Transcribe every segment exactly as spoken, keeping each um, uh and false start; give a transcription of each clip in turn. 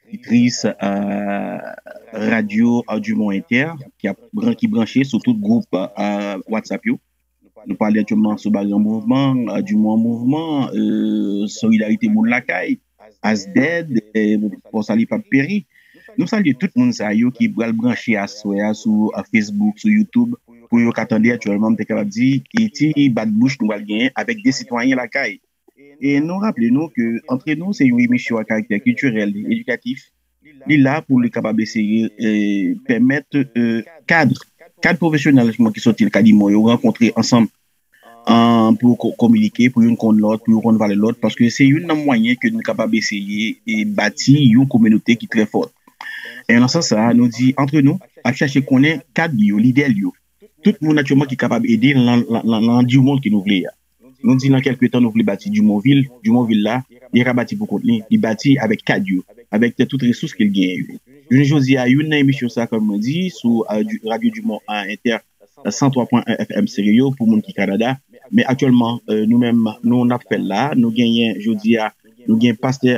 oditris Radyo Dumont Inter ki ap bran- ki branche sou tout gwoup WhatsApp yo. Nou pale aktyèlman sou Bari an Mouvman, Dumont an Mouvman, Solidarite Moun Lakay, Asdèd, Fò Sali p ap peri. Nou salye tout moun sa yo ki pral branche aswè a sou Facebook, sou YouTube, pou yo ka tande aktyèlman, m te kapab di, e ti bat bouch nou pral genyen avèk de sitwayen lakay. E nou raple nou ke Antre Nou se yon emisyon a karaktè kiltirèl, edikatif. Li la pou li kapab eseye pèmèt kad, kad pwofesyonèl ki soti Kadimò yo rankontre ansanm pou kominike, pou youn konn lòt, pou yo konn valè lòt, paske se youn nan mwayen ke nou kapab eseye bati yon kominote ki trè fòt. E nan sans sa a, nou di Antre Nou ap chache konnen kad li yo, lidè li yo, tout moun aktyèlman ki kapab ede nan, nan, nan, nan Dumont ke nou vle a. Nou di nan kèlke tan nou vle bati Dumontville, Dumontville la, li ka bati pou kont li, li bati avèk kad yo, avèk tout resous ke l genyen yo. Jounen jodi a, youn nan emisyon sa, kòm mwen di, sou Radyo Dumont Inter san twa pwen en F M Stereo pou moun ki Kanada. Men aktyèlman, nou menm, nou n ap fè l la, nou genyen jodi a, nou gen pastè,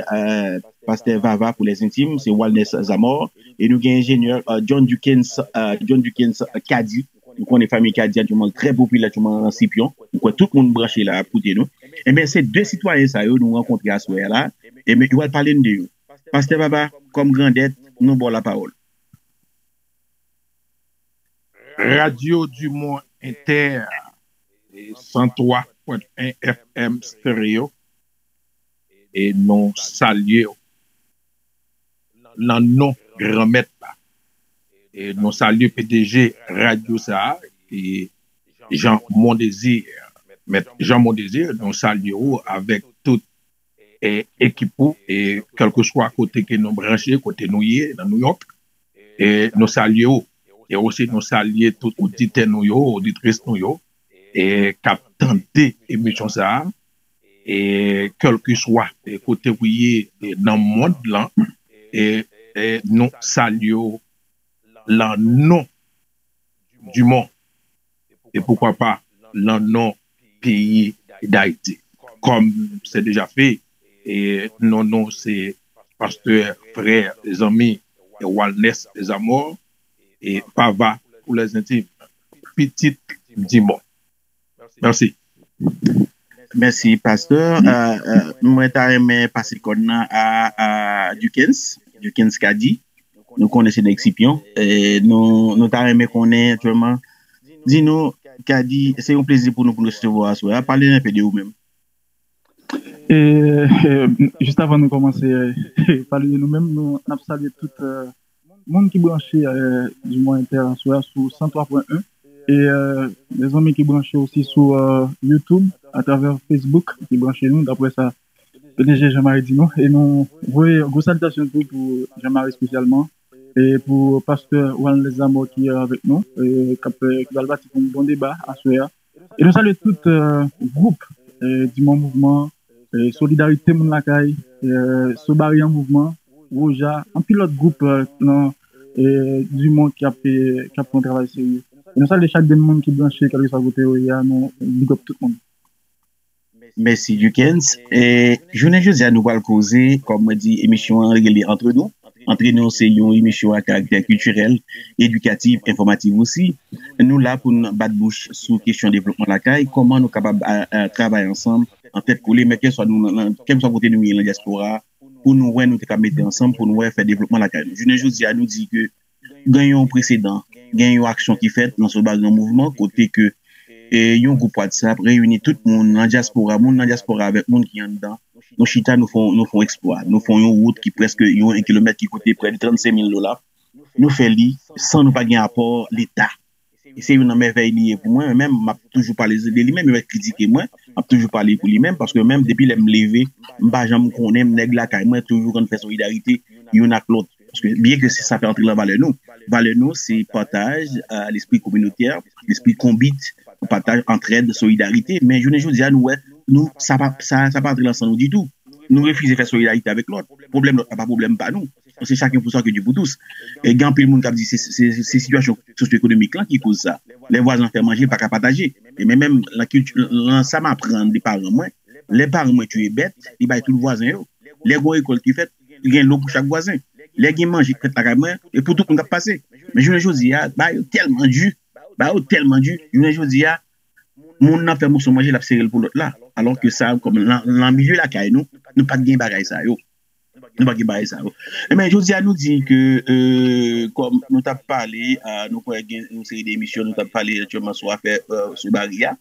pastè Vava pou lèzentim, se Walnes Zamor, e nou gen enjenyè John Duckens, John Duckens Kadi. Nou konnen fanmi Kadi aktyèlman trè popilè aktyèlman nan Sipyon. Nou kwè tout moun branche la ap koute nou. Ebyen, se de sitwayen sa yo nou rankontre aswè a la. Ebyen, yo al pale n de yo. Pastè Vava, kòm grandèt, nou ba w lapawòl. Radyo Dumont Inter, san twa pwen en F M Stereo, e nou salye w nan non Granmèt la. E nou salye P D G radyo sa a, e Jean Mondésir. Mèt Jean Mondésir, nou salye w avèk tout e ekip ou, e kèlkeswa kote ke nou branche, kote nou ye, nan New York, e nou salye w. E osi nou salye tout oditè nou yo, oditris nou yo, e k ap tande emisyon sa a, e kèlkeswa e kote ou ye e nan mond lan, e, e nou salye w lan non Dumont, e poukwa pa lan non peyi Dayiti. Kòm se deja fè, e non nou se pastè frè zanmi e Walnes Zamor, e Vava pou lèzentim, pitit Dumont. Mèsi. Mèsi, pastè. Mwen ta renmen pase kòn nan a, a Duckens, Duckens Kadi. Nou konnen se nèg Sipyon. E nou, nou ta renmen konnen aktyèlman. Di nou, Kadi, se yon plezi pou nou pou nou resevwa w aswè a. Pale n enpe de ou menm. E, e, jis avan nou kòmanse pale de nou menm, nou n ap salye tout moun ki branche Dumont Inter aswè a sou san twa pwen en. E mezanmi ki branche osi sou YouTube, atravè Facebook, ki branche nou, daprè sa P D G Jean Marie di nou. E nou voye gwo salitasyon tou pou Jean Marie espesyalman, e pou pastè Walnes Zamor ki avèk nou, e k ap, ki pral bati pou yon bon deba aswè a. E nou salye tout gwoup Dumont Mouvman, Solidarite Moun Lakay, Sobari an Mouvman, Woja, anpil lòt gwoup nan Dumont k ap, k ap fè yon travay serye. E nou salye chak grenn moun ki branche, kèlkeswa kote yo ye a, nou big up tout moun. Mèsi, Duckens. E jounen jodi a, nou pral koze, kòm mwen di, emisyon an rele Antre Nou. Antre Nou se yon emisyon a karaktè kiltirèl, edikatif, enfòmatif osi. Nou la pou n bat bouch sou kesyon devlopman lakay, kòman nou kapab travay ansanm, an tèt kole, men kèlkeswa nou, kèlkeswa kote nou ye nan dyaspora, pou nou wè nou te ka mete ansanm, pou nou wè fè devlopman lakay nou. Jounen jodi a, nou di ke gen yon presedan, gen yon aksyon ki fèt nan Sobari an Mouvman, kote ke e, yon gwoup WhatsApp reyini tout moun nan dyaspora, moun nan dyaspora avèk moun ki anndan. Nou chita, nou fè, nou fè yon eksplwa. Nou fè yon wout ki prèske yon kilomèt ki koute prè de trannsenk mil dola. Nou fè li san nou pa gen apò Leta. E se youn nan mèvèy li ye pou mwen. Mwen menm, m ap toujou pale de li menm, yo mèt kritike mwen, m ap toujou pale pou li menm, paske mwen menm, depi lè m leve, m pa janm konnen m, nèg lakay mwen toujou konn fè solidarite youn ak lòt. Paske byen ke se sa fè antre lan valè nou. Valè nou, se pataj, lespri kominotè, lespri konbit, pataj, antrèd, solidarite. Men jounen jodi a, nou wè, nou, sa pa, sa, sa pa antre lan san nou ditou. Nou refize fè solidarite avèk lòt. Pwoblèm lòt la pa pwoblèm pa nou. Se chacun pour soi que Dieu pour tous. E gen anpil moun k ap di se, se, se sitiyasyon sosyo-ekonomik lan ki koz sa. Lè vwazen an fè manje, l pa ka pataje. E men menm lan kilti, lan sa m aprann de paran mwen, lè paran mwen tiye bèt, li bay tout vwazen yo. Lè gon rekòlt ki fèt, li gen lo pou chak vwazen. Lè gen manje k fèt lakay mwen, e pou tout moun k ap pase. Men jounen jodi a, bagay yo tèlman di, bagay yo tèlman di, jounen jodi a, moun nan fè moso manje, l ap sere l pou lòt la. Alò ke sa, kòm nan, nan milye lakay nou, nou pa t gen bagay sa yo. Nou pa t gen bagay sa yo. Ebyen, jodi a, nou di ke, euh, kòm nou t ap pale, euh, nou kwè gen yon seri de emisyon, nou t ap pale aktyèlman sou afè, euh, Sobari a.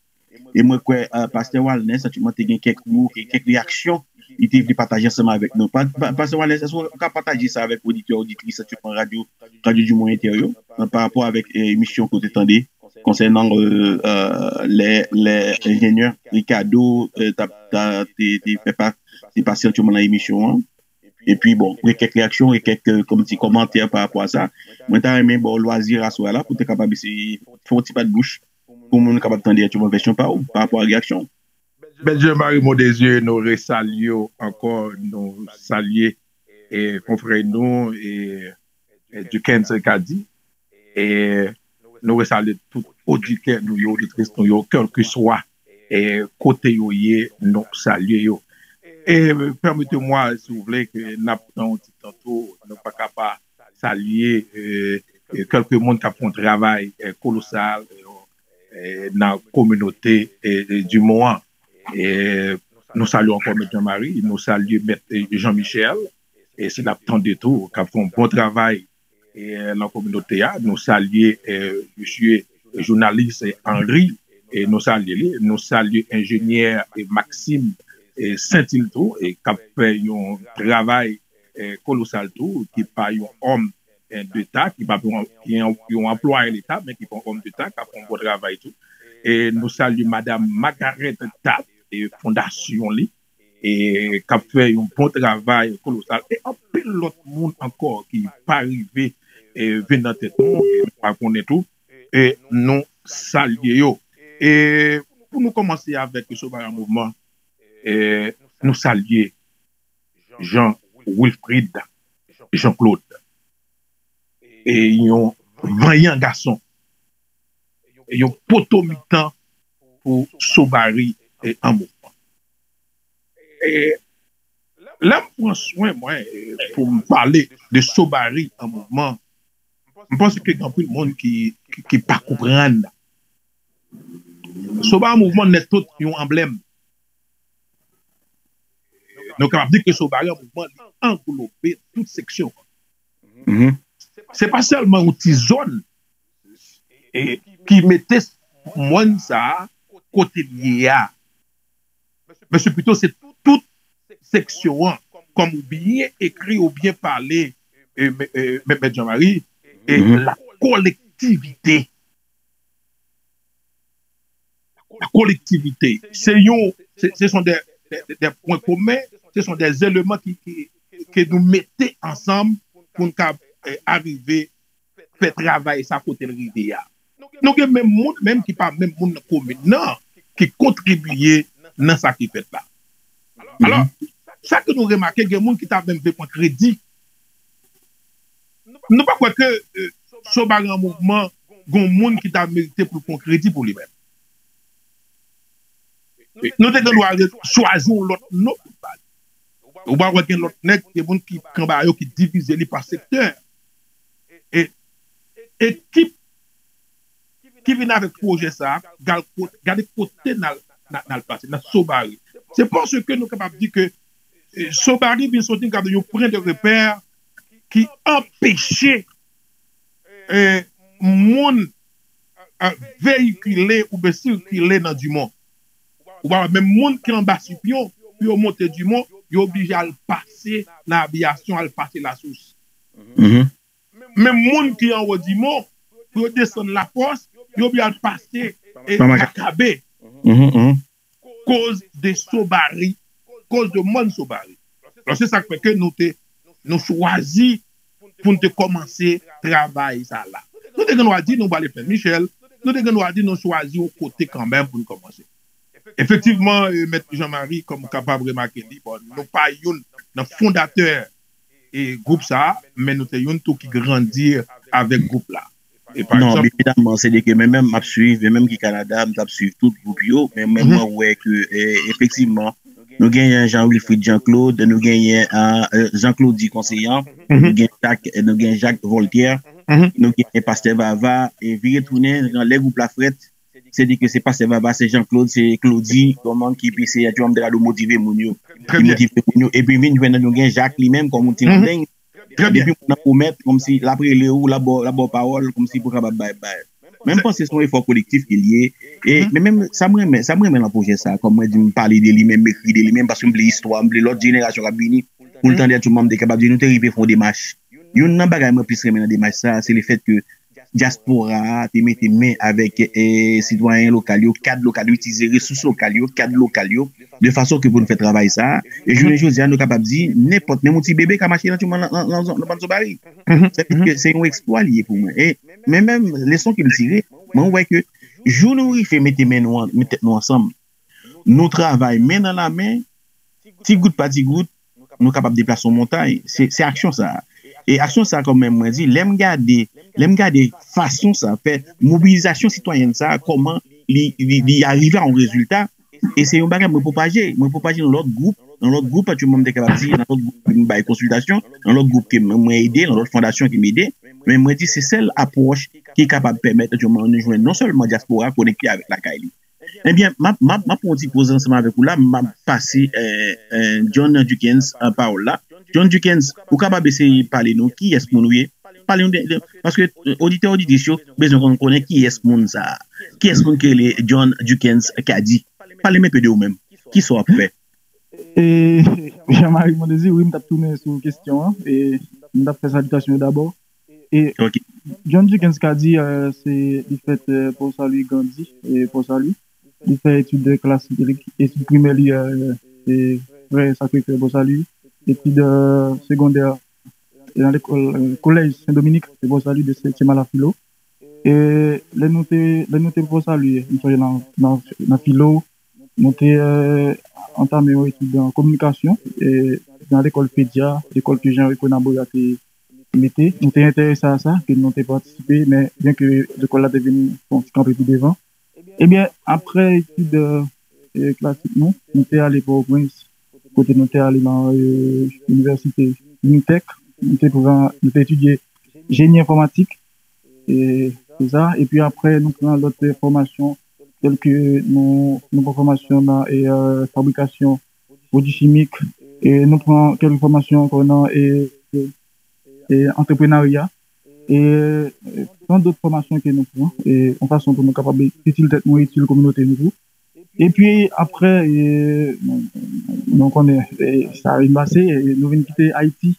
E mwen kwè, euh, pastè Walnes, aktyèlman, te gen kèk mo, gen kèk reyaksyon, li te vle pataje ansanm avèk nou. Pa, pa, pastè Walnes, èske w ka pataje sa avèk oditè, oditris, aktyèlman, radyo, radyo di mond entè yo, euh, pa rapò avèk, euh, emisyon ke w te tande konsènan, euh, euh, lè, lè enjenyè Ricardo, euh, t ap, ta, te, te fè pa, te pase aktyèlman nan emisyon an. Epi, bon, gen kèk reyaksyon, gen kèk, euh, kòm ti kòmantè pa rapò a sa. Mwen ta renmen ba w lwazi aswè a la pou te kapab eseye fè yon ti bat bouch pou moun kapab tande aktyèlman vèsyon pa ou, pa rapò a reyaksyon. Benjamin Marie Mondésir, nou resalye w ankò, nou salye, e, konfrè nou, e, e, Duckens Cady, e nou resalye tout oditè nou yo, oditris nou yo, kèlkeswa, e, kote yo ye, nou salye yo. E pèmete mwen, si w vle, ke n ap pran yon ti tan tou, nou pa ka pa salye, e, e, kèlke moun k ap fè yon travay, e, kolosal, e, e, nan kominote, e, e, Dumont an. E, nou salye ankò Mèt Jean Marie, nou salye Mèt, e, Jean Michel, e si l ap tande tou, k ap fè yon bon travay, e, nan kominote a. Nou salye, e, mesye jounalis, e, Henry, e nou salye li. Nou salye enjenyè, e, Maxime, e, Saintil tou, e k ap fè yon travay, e, kolosal tou, ki pa yon òm, e, deta, ki pa yon, ki yon, yon anplwaye leta, men ki pa yon òm deta, k ap fè yon bon travay tou. E nou salye Madam Margaret Tat, e fondasyon li, e k ap fè yon bon travay kolosal. E anpil lòt moun ankò ki pa rive, e, vin nan tèt nou, e nou pa konnen tou, e nou salye yo. E pou nou kòmanse avèk Sobari an Mouvman, e nou salye Jean Wilfrid Jean Claude, e yon vanyan gason, e yon poto mitan pou Sobari, e, an Mouvman. E lè m pran swen mwen, e, pou m pale de Sobari an Mouvman, m panse ke gen anpil moun ki, ki, ki pa konprann. Sobari an Mouvman nèt tout yon anblèm. Nou kapab di ke Sobari an Mouvman, li anglobe tout seksyon. Mhm. Se pa sèlman yon ti zòn, e, ki mete mòn sa a kote l ye a. Men se pito se tout seksyon an, kòm ou byen ekri, ou byen pale, e, mè-, e, mè-, Mèt Jean Marie, e, mhm, la kolektivite. La kolektivite. Se yon, ce, ce sont des, des, des points communs, ce sont des éléments ki, ki, ke nou mete ansanm pou n ka, e, arive fè travay sa kote l rive a. Nou gen menm moun, menm ki pa menm moun nan komin nan, ki kontribiye nan sa ki fèt la. Alò, mhm, sa ke nou remake, gen moun ki ta menm vle pran kredi. Nou pa kwè ke, e, Sobari an Mouvman, gen moun ki ta merite pou l pran kredi pou li menm. Nou te gen dwa chwazi yon lòt non pou l ba li. Ou pa wè gen lòt nèg, gen moun ki kanba yo, ki divize li pa sektè. E ekip ki vin avèk pwojè sa a, gal ko-, gade kote n al, n al, n al plase, nan Sobari. Se paske nou kapab di ke, e, Sobari vin soti gade yon pwen de repè ki anpeche, e, moun, e, veyikile oubyen sikile nan Dimon. Ou pa wè, menm moun ki anba Sipyon, pou yo monte Dimon, yo oblije al pase nan Aviyasyon, al pase Lasous. Mhm. Menm moun ki anwo Dimon, pou yo desann Lapòs, yo oblije al pase, e, Makabe. Mhm, mhm. Koz de Sobari, koz de mòn Sobari. Alò, se sa k fè ke nou te, nou chwazi pou n te kòmanse travay sa la. Nou te gen dwa di nou prale Frè Michèl, nou te gen dwa di nou chwazi yon kote kanmenm pou n kòmanse. Efektivman, e, Mèt Jean Marie, kòm ou kapab remake li, bon, nou pa youn nan fondatè, e, gwoup sa a, men nou te youn tou ki grandi avèk gwoup la. E pa egzanp, non, byen evidaman, se de ke mwen menm m ap swiv, mwen menm ki Kanada, m t ap swiv tout gwoup yo, men mwen, mhm, mwen wè ke, e, efektivman, nou genyen Jean Wilfrid Jean Claude, nou genyen, a, e, Jean Claude di konseyan, mhm, nou genyen Jacques, nou gen Jacques Voltaire, nou gen pastè Vava, e vire tounen, lè gwoup la frèt, se di ke se pastè Vava, se Jean Claude, se Claudy, kòman ki pi se yon ti moun ki motive moun yo, ki motive moun yo, epi vin jwenn nou gen Jacques li menm kòm yon ti landeng, depi moun nan pwomèt, kòmsi l ap rele ou, l ap ba w pawòl, kòmsi pou kapab bay, bay. Men m panse se yon efò kolektif ke l ye. E, men menm sa m renmen, sa m renmen nan pwojè sa, kòm mwen di m pale de li menm, m ekri de li menm, paske m vle istwa, m vle lòt jenerasyon k ap vini, pou l tande atchouman m te kapab di, nou te rive fè yon demach. Youn nan bagay mwen plis renmen nan demach sa, se lefèt ke dyaspora a te mete men avèk eh, sitwayen lokal yo, kad lokal yo, itilize resous lokal yo, kad lokal yo, de fason ke pou nou fè travay sa a. E jounen jodi a, nou kapab di, nenpòt, menm yon ti bebe ka mache nan tchouman nan, nan, nan, nan Bann Sou Bari. Sa vle di ke se yon eksplwa li ye pou mwen. E, men menm leson ke m tire, mwen wè ke jou nou rive mete men nou, mete tèt nou ansanm, nou travay men nan la men, ti gout pa ti gout, nou kapab deplase yon montay. Se, se aksyon sa a. E aksyon sa a, kòm mwen di, lè m gade, lè m gade fason sa a fè, mobilizasyon sitwayèn sa a, kòman li, li, li arive a yon rezilta, e se yon bagay mwen pwopaje. Mwen pwopaje nan lòt gwoup, nan lòt gwoup, aktyèlman m te kapab di, nan lòt gwoup ke m bay konsiltasyon, nan lòt gwoup ke mwen ede, nan lòt fondasyon ke m ede. Men mwen di se sèl apwòch ki kapab pèmèt aktyèlman nou jwenn non sèlman dyaspora konekte avèk lakay li. Ebyen, m ap, m ap, m ap pran yon ti poz ansanm avèk ou la, m ap pase eh, eh, John Duckens eh, pawòl la. John Duckens, ou kapab eseye pale nou kiyès moun ou ye? Pale nou de, de paske eh, oditè oditris yo bezwen konn konnen kiyès moun sa a. Kiyès moun ki rele John Duckens Cady? Pale m enpe de ou menm. Kisa w ap fè? E Jean-Marie Mondésir, wi, m t ap tounen sou kesyon an. E m t ap fè salitasyon yo dabò. E John Duckens Cady, eh, se li fèt eh, Port Salut, grandi eh, Port Salut. Li fè etid klasik, etid primè li eh, eh, Frè Sacré-Cœur Port Salut. Etid eh, segondè eh, nan lekòl eh, kolèj Sen Dominik, se Port Salut de setyèm a la filo. E lè nou te, lè nou te Port Salut, m sonje nan, nan, nan filo, nou te eh, antame yon etid an kominikasyon eh, nan lekòl Pedia, lekòl ke Jean Reco Naboya te mete. Nou te enterese a sa, ke nou te patisipe, men byen ke lekòl la te vin fè yon ti kanpe pi devan. Ebyen, apre etid eh, klasik nou, nou te ale Pòtoprens, kote nou te ale nan eh, inivèsite Unitec, nou te pran, nou te etidye jeni enfòmatik, e se sa. Epi apre, nou pran lòt eh, fòmasyon, tèlke nou, nou pran fòmasyon nan eh, eh, fabrikasyon pwodui chimik, e nou pran kèlke fòmasyon ankò nan eh, eh, antreprenarya, e eh, tan dòt fòmasyon ke nou pran, e yon fason pou nou kapab itil tèt nou, itil kominote nou tou. Epi apre, eh, nou, nou konnen eh, sa vin pase, eh, nou vin kite Ayiti.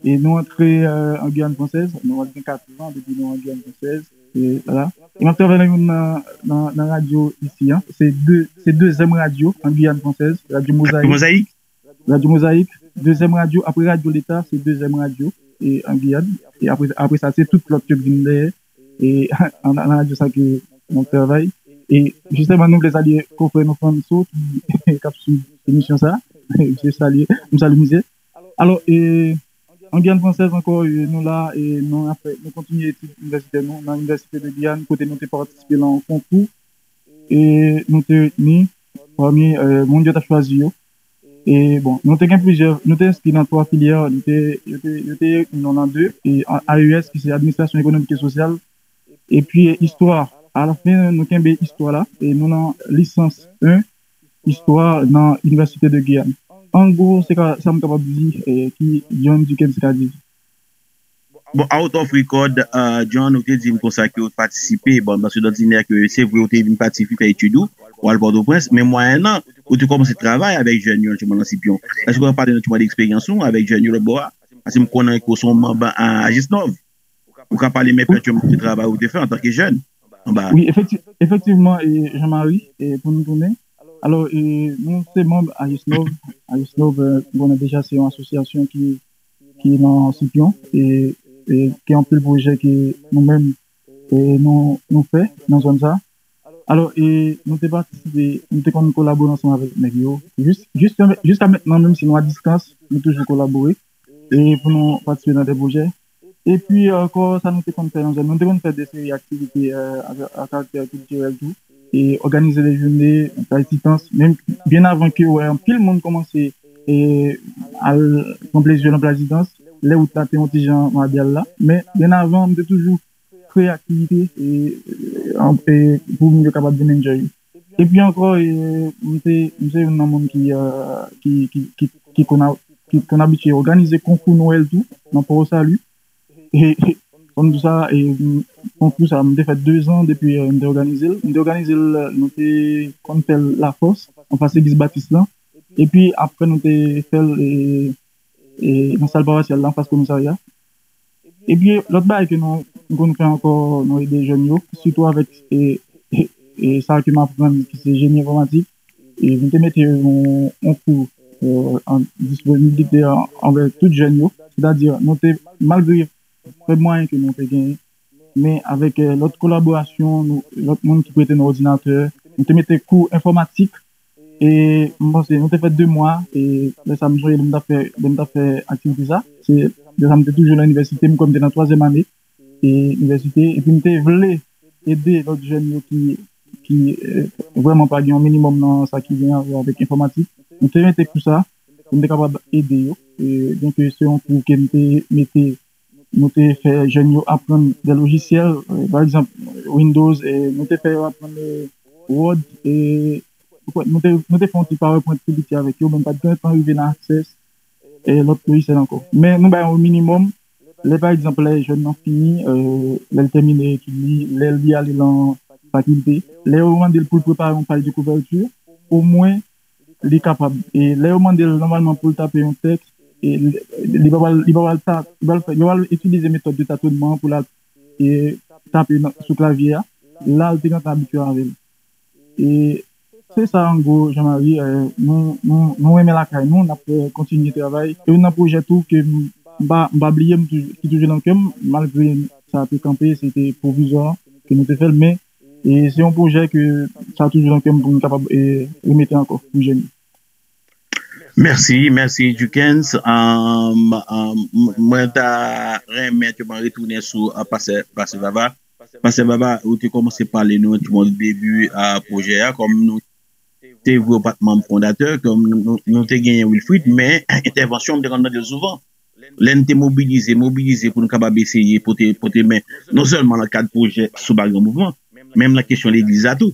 E nou antre eh, an Giyàn Fransèz, nou al gen kat zan depi nou an Giyàn Fransèz. E, voilà. E m ap travay nan youn nan, nan, nan radyo isi an. Se de, se dezyèm radyo an Giyàn Fransèz, Radyo Mozayik. Radyo Mozayik, dezyèm radyo, apre Radyo Leta, se dezyèm radyo e, an Giyàn. E apre, apre sa, se tout lòt yo k vin dèyè. E nan, nan radyo sa ke m ap travay. E jisteman, nou vle salye konfrè nou Franso ki k ap swiv emisyon sa. Misye salye, m salye misye. Alò, e, an Giyàn Fransèz ankò, e, nou la, e, nou, nou kontinye etid inivèsitè nou nan Inivèsite de Giyàn, kote nou te patisipe nan yon konkou, e, nou te retni pami, e, moun yo t ap chwazi yo. E, bon, nou te gen plizyè, nou te enskri nan twa filyè, nou te, yo te, yo te retni nou nan de, e, A E S, ki se Administrasyon Ekonomik e Sosyal, epi, e, Istwa. Alafen, nou kenbe Istwa la, e nou nan lisans en, Istwa nan Inivèsite de Giyàn. An gwo, se ka, sa m kapab di, e, ki John Duckens ka di. Bon, out of record, uh, John, ou te di m konsa ke ou te patisipe, bon, paske dan dinè ke se vre ou te vin patisipe fè etid ou, ou al Pòtoprens, men mwayennan, ou te kòmanse travay avèk jèn yo, nan Sipyon. Èske ou ka pale nou de eksperyans ou avèk jèn yo lòtbò a? Paske m konnen ke ou se yon manm a Ajisnòv. Ou ka pale m enpe de travay ou te fè antanke jèn anba a. Wi, efekti, efektivman, e, Jean-Marie, e, pou nou tounen. Alò, e, nou se manm Ajisnòv. Ajisnòv, e, nou konnen deja se yon asosyasyon ki, ki nan Sipyon, e, e gen anpil pwojè ke nou menm, e, nou, nou fè nan zòn sa. Alò, e, nou te patisipe, nou te konn kolabore ansanm avèk nèg yo. Jis, jis, jiska mentnan, menm si nou a distans, nou toujou kolabore. E pou nou patisipe nan de pwojè. Epi ankò, sa nou te konn fè nan zòn, nou te konn fè de seri aktivite, e, a, a karaktè kiltirèl tou. E òganize de jounen, Plas Titans, menm byen avan ke wè anpil moun kòmanse, e, al pran plezi yo nan Plas Titans. lè wout la te yon ti jan mabyal la. Men, byen avan, m te toujou kreye aktivite e, e, an- e, pou moun yo kapab vin enjoy yo. Epi ankò, e, m te, m se youn nan moun ki, e, ki, ki, ki, ki konn a- ki konn abitye òganize konkou Nwèl tou nan Port Salut. E, e, konn tou sa, e, m- konkou sa, m te fè dezan depi, e, m te òganize l. M te òganize l, nou te konn fè l Lafòs, anfas legliz Batis lan. Epi apre, nou te fè l, e, e, nan sal parosyal la, anfas komisarya. Epi, lòt bagay ke nou, nou konn fè ankò, nou ede jèn yo, sitou avèk, e, e, e, sa ke m aprann, ki se jeni enfòmatik. E nou te mete yon, yon kou, e, an disponibilite an- anvè tout jèn yo. Sètadi, nou te, malgre fèb mwayen ke nou te genyen, men avèk, e, lòt kolaborasyon, nou, lòt moun ki prete nou òdinatè, nou te mete kou enfòmatik. E m panse nou te fè de mwa, e lè sa m sonje lè m t ap fè, lè m t ap fè aktivite sa, se lè sa m te toujou nan inivèsite, m kwè m te nan twazyèm ane e inivèsite, epi m te vle ede lòt jèn yo ki, ki e, vrèman pa gen yon minimòm nan sa ki gen a wè avèk enfòmatik. M te mete kou sa pou m te kapab ede yo. E, donk, se yon kou ke m te mete, nou te fè jèn yo aprann de lojisyèl, e, pa egzanp, Windows, e, nou te fè yo aprann, e, Word, e, nou te, nou te fè yon ti PowerPoint tou piti avèk yo, men m pa t gen tan rive nan Access, e, lòt lojisyèl ankò. Men nou bay yon minimòm, lè pa egzanp, lè jèn nan fini, e, lè l tèmine etid li, lè li ale nan fakilte, lè yo mande l pou l prepare yon paj de kouvèti, omwen li kapab. E lè yo mande l nòmalman pou l tape yon tèks, e li li pa pral li pa pral ta- li pa pral fè- li pa pral itilize metòd de tatonman pou l al e, tape nan- sou klavye a, la l te gentan abitye avè l. E se sa an gwo, Jean Marie, e, nou, nou, nou renmen lakay nou, n ap e, kontinye travay. E youn nan pwojè tou ke m m pa, m pa bliye, m toujou, ki toujou nan kè m, malgre sa te kanpe, se te pwovizwa ke nou te fè l, men e, se yon pwojè ke sa toujou nan kè m pou m kapab e, remete ankò pou jèn yo. Mèsi, mèsi Jukens. Um, um, mwen ta renmen ke mwen retounen sou uh, pastè, pastè Vava. Pastè Vava, ou te kòmanse pale nou ti bon debi a pwojè a, kòm nou te vre ou pa t manm fondatè, kòm nou, nou te genyen Wilfrid, men entèvansyon m te konn mande l souvan. Lè n te mobilize, mobilize pou nou kapab eseye pote, pote men, non sèlman nan kad pwojè Soba Gran Mouvman, menm nan kesyon legliz la tou.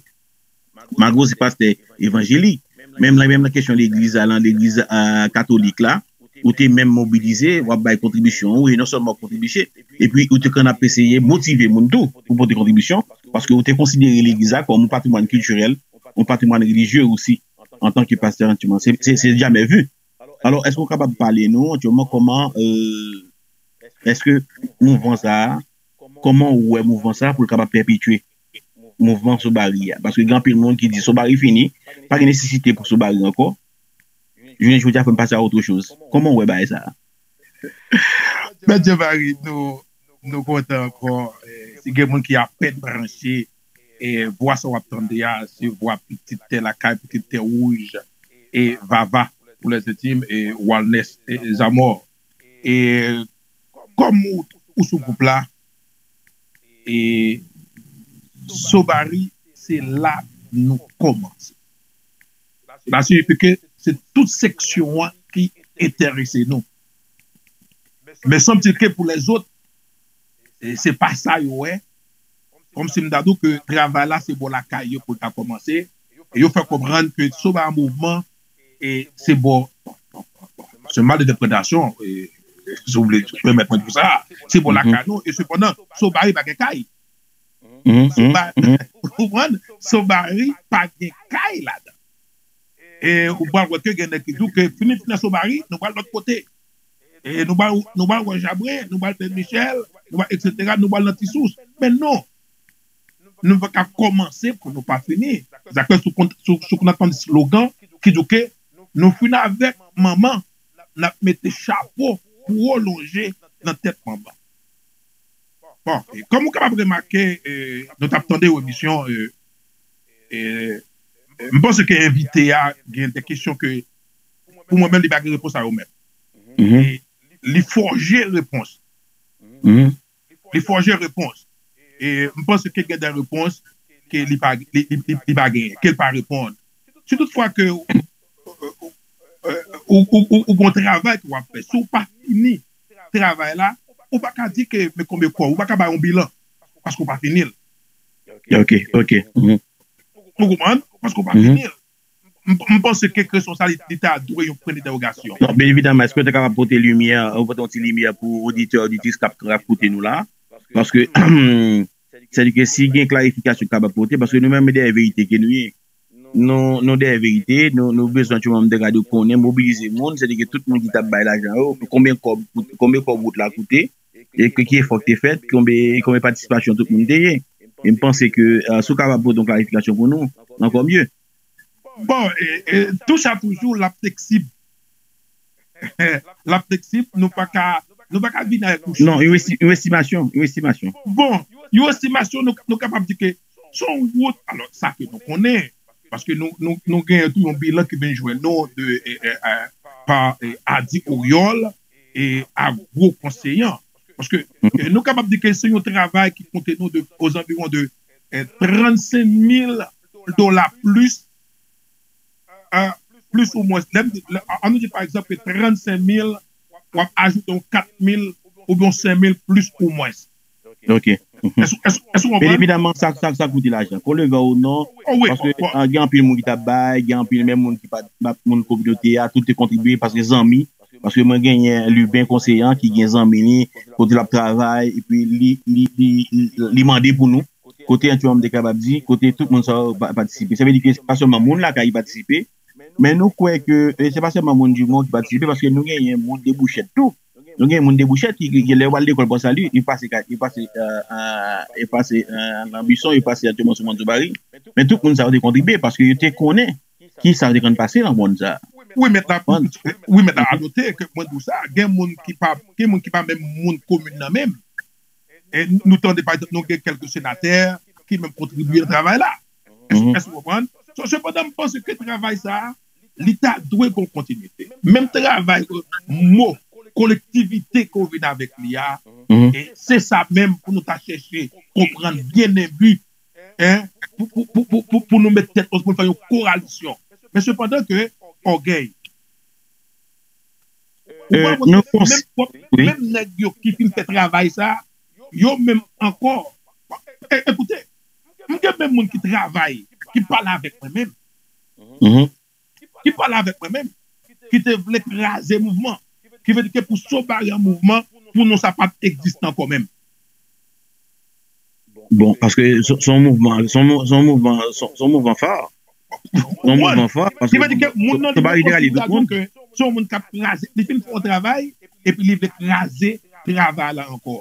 Malgre w se pastè evanjelik, menm nan, menm nan kesyon legliz la, nan legliz uh, katolik la, ou te menm mobilize, w ap bay kontribisyon ou, e non sèlman w kontribisye, epi ou te konn ap eseye motive moun tou pou pote kontribisyon, paske ou te konsidere legliz la kòm yon patrimwàn kiltirèl, yon patrimwàn relijye osi, antanke pastè antiman. Se, se, se jamè vu. Alò, èske w kapab pale nou aktyèlman kòman, euh, èske mouvman sa a, kòman ou wè mouvman sa a pou l kapab pèpetye mouvman Sobari a? Paske gen anpil moun ki di Sobari fini, pa gen nesesite pou Sobari ankò. Jounen jodi a fò n pase a otre choz. Kòman w wè bagay sa a? Bèdye Mari, nou, nou kontan ankò. Eh, si gen moun ki apèn branche, e vwa sa w ap tande a, se vwa pitit tè lakay, pitit tè wouj, e Vava, pou lèzentim, e Walnes, e Zamò. E kòm ou, ou sou gwoup la, e Sobari, se la nou kòmanse. Sa siyifi ke se tout seksyon an ki enterese nou. Men sanble ke pou lèzòt, e se pa sa yo wè. Kòmsi m ta di w ke travay la se bò lakay yo pou l ta kòmanse. E yo fè konprann ke Soba Mouvman e se bò, se malinterpretasyon, e, si w vle pèmèt mwen di w sa, se bò lakay nou. E sepandan, Sobari pa gen kay. Soba, ou konprann? Sobari pa gen kay ladan. E ou pral wè ke gen nèg ki di w ke fini, fini Sobari, nou pral lòt kote. E nou pral, nou pral wè Jabren, nou pral Pè Michèl, nou pral, etsetera, nou pral nan Ti Sous. Men non, nou pa ka kòmanse pou nou pa fini. Sa fè si w konn, si w, si w konn ap tann slogan ki di w ke nou fin avèk manman, n ap mete chapo pwolonje nan tèt manman. Bon, e kòm ou kapab remake, e, nou t ap tande w emisyon, e, e, e, m panse ke envite a gen de kesyon ke, pou mwen menm, li pa gen repons a yo menm. E li fòje repons. Li fòje repons. E m panse ke gen de repons ke li pa, li, li, li, li pa genyen, ke l pa reponn. Si toutfwa ke ou, ou, ou, ou, ou gon travay ke w ap fè, si w pa fini travay la, ou pa ka di ke men konbyen kòb, ou pa ka bay yon bilan, paske ou pa fini l. Ok, ok. Mhm. Ou konprann? Paske ou pa fini l. M, m panse ke kesyon sa, li, li ta dwe yon pwen dentèwogasyon. Non, byen evidaman, èske w te kapab pote limyè, ou pote yon ti limyè pou oditè, oditris k ap, k ap koute nou la? Paske, sètadi si gen klarifikasyon k kapab pote, paske nou menm, dèyè verite ke nou ye. Nou, nou dèyè verite, nou, nou bezwen tout moun de gade konnen, mobilize moun, sètadi tout moun ki t ap bay lajan yo, konbyen kòb, konbyen kòb wout la koute, e ke, ki efò ki te fèt, konbyen, konbyen patisipasyon tout moun te ye. E m panse ke, euh, si w kapab pote yon klarifikasyon pou nou, ankò mye. Bon, e, e, touch a toujou, l ap fleksib. L ap fleksib, nou pa ka, nou pa ka vin avèk yon chif. Non, yon esti-, yon estimasyon, yon estimasyon. Bon, yon estimasyon, nou, nou kapab di ke se yon wout, alò, sa ke nou konnen, paske nou, nou, nou genyen tou yon bilan ki vin jwenn nou de, e, e, e, pa, e, Adi Oriol e Agwo Konseyan. Paske, e, nou kapab di ke se yon travay ki koute nou de, ozanviwon de, e, trannsenk mil dola plis, e, plis ou mwens. Lè m di, lè, an nou di pa egzanp ke trannsenk mil, w ap ajoute yon kat mil oubyen yon senk mil plis ou mwens. Ok. Mhm. Èske, èske, èske w konprann? Byen evidaman, sa, sa, sa koute lajan. Ke w le veuille ou non, oh, wi, paske, bon, bon, ah, gen anpil moun ki t ap bay, gen anpil menm moun ki pa, pa moun kominote a, tout te kontribye, paske zanmi, paske mwen genyen Luben Konseyan ki gen zanmi li, kote l ap travay, epi li, li, li, li, li mande pou nou, kote Antiwòm te kapab di, kote tout moun sa yo pa-, patisipe. Sa vle di ke se pa sèlman moun lakay ki patisipe, men nou kwè ke, e, se pa sèlman moun Dimon ki patisipe, paske nou genyen moun Debouchèt tou. Nou gen moun Debouchèt ki, ki, ki lè yo al lekòl Pò Sali, yo pase, ka- yo pase, euh, euh, yo pase, euh, nan Bison, yo pase aktyèlman sou Mòn Zoubari. Men tout moun sa yo te kontribye paske yo te konnen ki sa yo te konn pase nan mòn sa. Wi, mèt la, wi, mèt la, a note ke mwen di w sa, gen moun ki pa, gen moun ki pa menm moun komin nan menm. E nou tande, pa egzanp, nou gen kèlke senatè ki menm kontribye nan travay la. Èske, èske w konprann? So, sepandan, m panse ke travay sa a, li ta dwe gon kontinite. Menm travay, euh, mo kolektivite ke w vin avèk li a, e se sa menm pou nou ta chèche konprann byen en bi, en, pou, pou, pou, pou, pou, pou nou met tèt ansanm, pou nou fè yon koalisyon. Men sepandan ke ògèy, ou pa wè, menm, menm nèg yo ki fin fè travay sa, yo menm ankò. E, ekoute, m gen menm moun ki travay, ki pale avèk mwen menm, ki pale avèk mwen menm, ki te vle kraze mouvman, ki vle di ke pou Soba an mouvman, pou nou sa pa t egziste ankò menm. Bon, paske se, se yon mouvman, se yon mou- se yon mouvman, se, se yon mouvman fò. Se yon mouvman fò, paske ki vle di ke moun nan li menm osi, li ta di ke se yon moun k ap kraze, li fin fè yon travay, epi li vle kraze travay la ankò.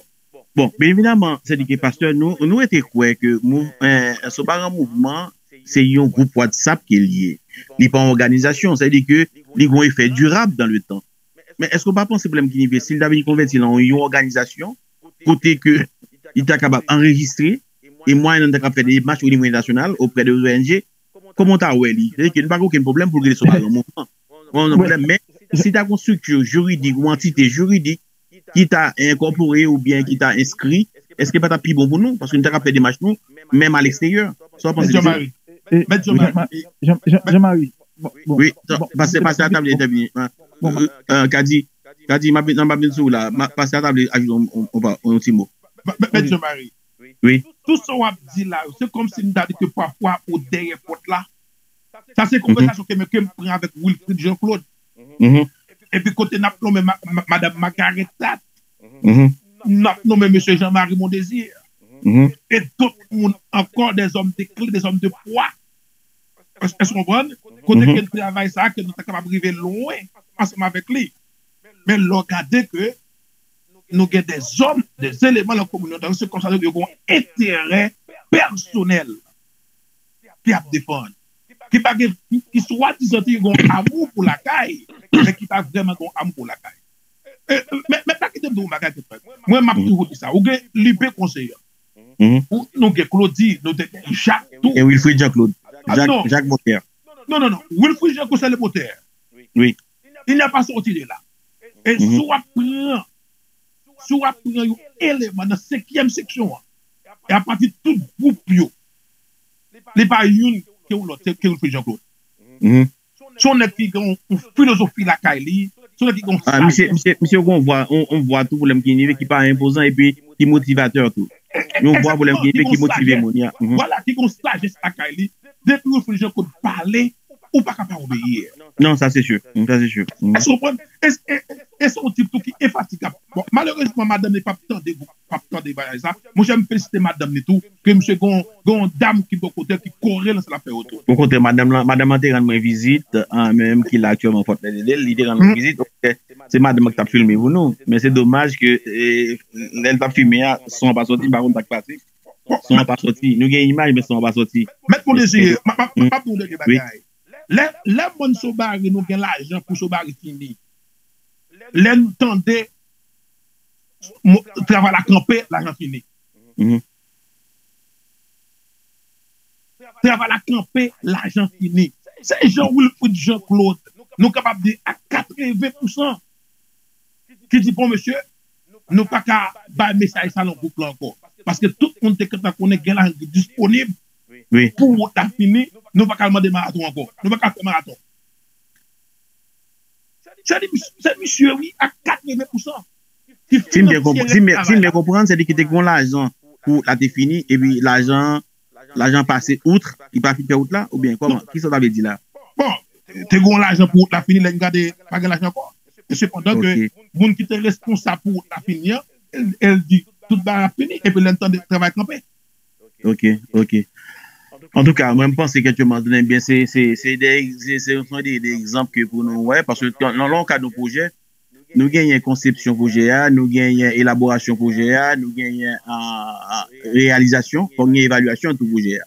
Bon, byen evidaman, se di ke pastè, nou, nou rete kwè ke mou- eh, Soba an mouvman, se yon gwoup WhatsApp ke l ye. Li pa yon òganizasyon, sa vle di ke li gen yon efè dirab dans le temps. Men èske w pa panse pwoblèm ki rive, si l ta vin konvèti l an yon òganizasyon, kote ke li ta kapab anrejistre, e mwayennan ta kapab fè de demach o nivo entènasyonal, oprè de O N G, kòman w ta wè li? Sa vle di ke nou pa gen okenn pwoblèm pou l rele Soba an mouvman. Nou pa gen pwoblèm, men si ta gen yon estrikti jiridik, yon antite jiridik, ki ta enkòpore oubyen ki ta enskri, èske pa t ap pi bon pou nou? Paske nou ta ka fè demach nou, menm a leksteryè. Sa w panse de sa? Mèt Jean Marie. Mèt Jean Marie. Jean Marie. Wi, pastè, pastè a ta vle entèvini. Kadi, Kadi, m ap vin sou ou la. Pastè a ta vle ajoute yon, yon, yon ti mo. Mèt Jean Marie. Wi. Tout sa w ap di la yo, se kòmsi m ta di ke pafwa ou dèyè pòt la. Sa se konvèsasyon ke, ke m pran avèk Wilfrid Jean Claude. Epi kote n ap nonmen ma- ma- madanm Margaret Tat, n ap nonmen mesye Jean Marie Mondésir, e dòt moun ankò, dèzòm de kle, dèzòm de pwa. Èske w konprann? Kote ke travay sa a, ke nou ta kapab rive lwen ansanm avèk li. Men lè w gade ke nou gen dèzòm, dèzeleman nan kominote, se konsa yo gen yon enterè pèsonèl ki ap defann, ki pa gen, ki swadizan te gen yon amou pou lakay, men ki pa vrèman gen yon amou pou lakay. E, men, men pa kite m di w yon bagay, Kètrèk. Mwen, m ap toujou di sa. Ou gen Libe Konseyan. Ou, nou gen Claudy, nou te gen Jak tou. E Wilfrid Jean Claude. Jak, Jacques Moter. Non, non, non. Wilfrid Jean Claude, se le moteur. Wi. Il n'a pas sorti de là. E si w ap pran, si w ap pran yon eleman nan senkyèm seksyon an, e apati tout gwoup yo, li pa youn ke yon lòt, se ke Wilfrid Jean Claude. Se yon nèg ki gen yon, yon filozofi lakay li, Se yon nèg ki gen yon sajès. Misye, misye, misye gen yon vwa, yon, yon vwa tou pwoblèm ki rive, ki pa enpozan epi ki motivatè tou. Yon vwa pwoblèm ki rive, ki motive moun. Vwala, ki gen yon sajès lakay li. Depi w reflechi yon kote pale, ou pa ka pa obeyi. Non, sa se si. Sa se si. Èske w konprann? E se yon tip tou ki enfatigab. Bon, malerezman, madanm li p ap tande, p ap tande bagay sa. Monchè, m felisite madanm li tou, ke misye gen yon dam ki bò kote l, ki kore l nan sa l ap fè yo tou. Okontrè, madanm lan, madanm lan te rann mwen vizit, menm ki la aktyèlman, Fort Lauderdale, li te rann mwen vizit. Se madanm lan ki t ap filme pou nou. Men se domaj ke lè l t ap filme a, son an pa soti, m pa konn sa k pase. Son an pa soti. Nou gen imaj, men son an pa soti. Mèt Bondye jere, m ap di w de bagay. Lè, lè moun Sobari, nou gen lajan pou Sobari fini. Lè nou tande travay la kanpe, lajan fini. Travay la kanpe, lajan fini. Se Jean Wilfrid Jean Claude, nou kapab di a katreven pousan, ki di, bon, mesye, nou pa ka bay mesaj sa nan gwoup la ankò. Paske tout moun te kontan konnen gen lajan ki disponib pou wout la fini, nou pa ka al mande maraton ankò. Nou pa ka fè maraton. Se li, se misye, wi, a katreven pousan. Si m byen konprann, se li ki te gen lajan pou wout la te fini, epi lajan, lajan pase out, li pa fin fè wout la, oubyen kòman? Kisa w ta vle di la? Bon, te gen lajan pou wout la fini, lè n gade, pa gen lajan ankò. E sepandan ke moun ki te responsab pou wout la fini an, el, el di, tout bagay ap fini, epi lè n tande travay kanpe. Ok, ok. Antouka, mwen, m panse ke Tchouman tounen byen, se, se, se de, se, se, se de, de egzanp ke pou nou wè, paske nan, nan kad yon pwojè, nou genyen konsepsyon pwojè a, nou genyen elaborasyon pwojè a, nou genyen, a, a, reyalizasyon, fòk gen evalyasyon tou pwojè a.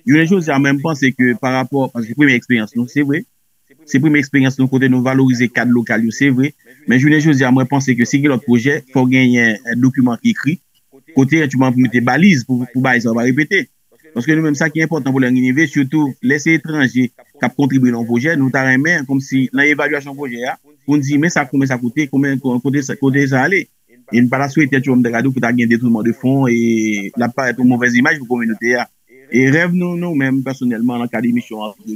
Jounen jodi a, mwen, m panse ke pa rapò, paske premye eksperyans nou, se vre, se premye eksperyans nou kote nou valorize kad lokal yo, se vre. Men jounen jodi a, mwen panse ke si gen lòt pwojè, fò genyen, eh, dokiman ki ekri, kote Tchouman pou mete baliz pou, pou bagay sa yo pa repete. Paske nou menm, sa ki enpòtan pou lè n rive, sitou lè se etranje k ap kontribye nan yon pwojè, nou ta renmen, kòmsi nan evalyasyon pwojè a, pou n di, men sa, konbyen sa koute, konbyen, kote sa, kote sa ale. E n pa ta swete, Tchouman, m ta ka di w, pou ta gen detouman de fon, e l ap parèt yon movèz imaj pou kominote a. E rèv nou, nou menm, pèsonèlman, nan kad emisyon Antre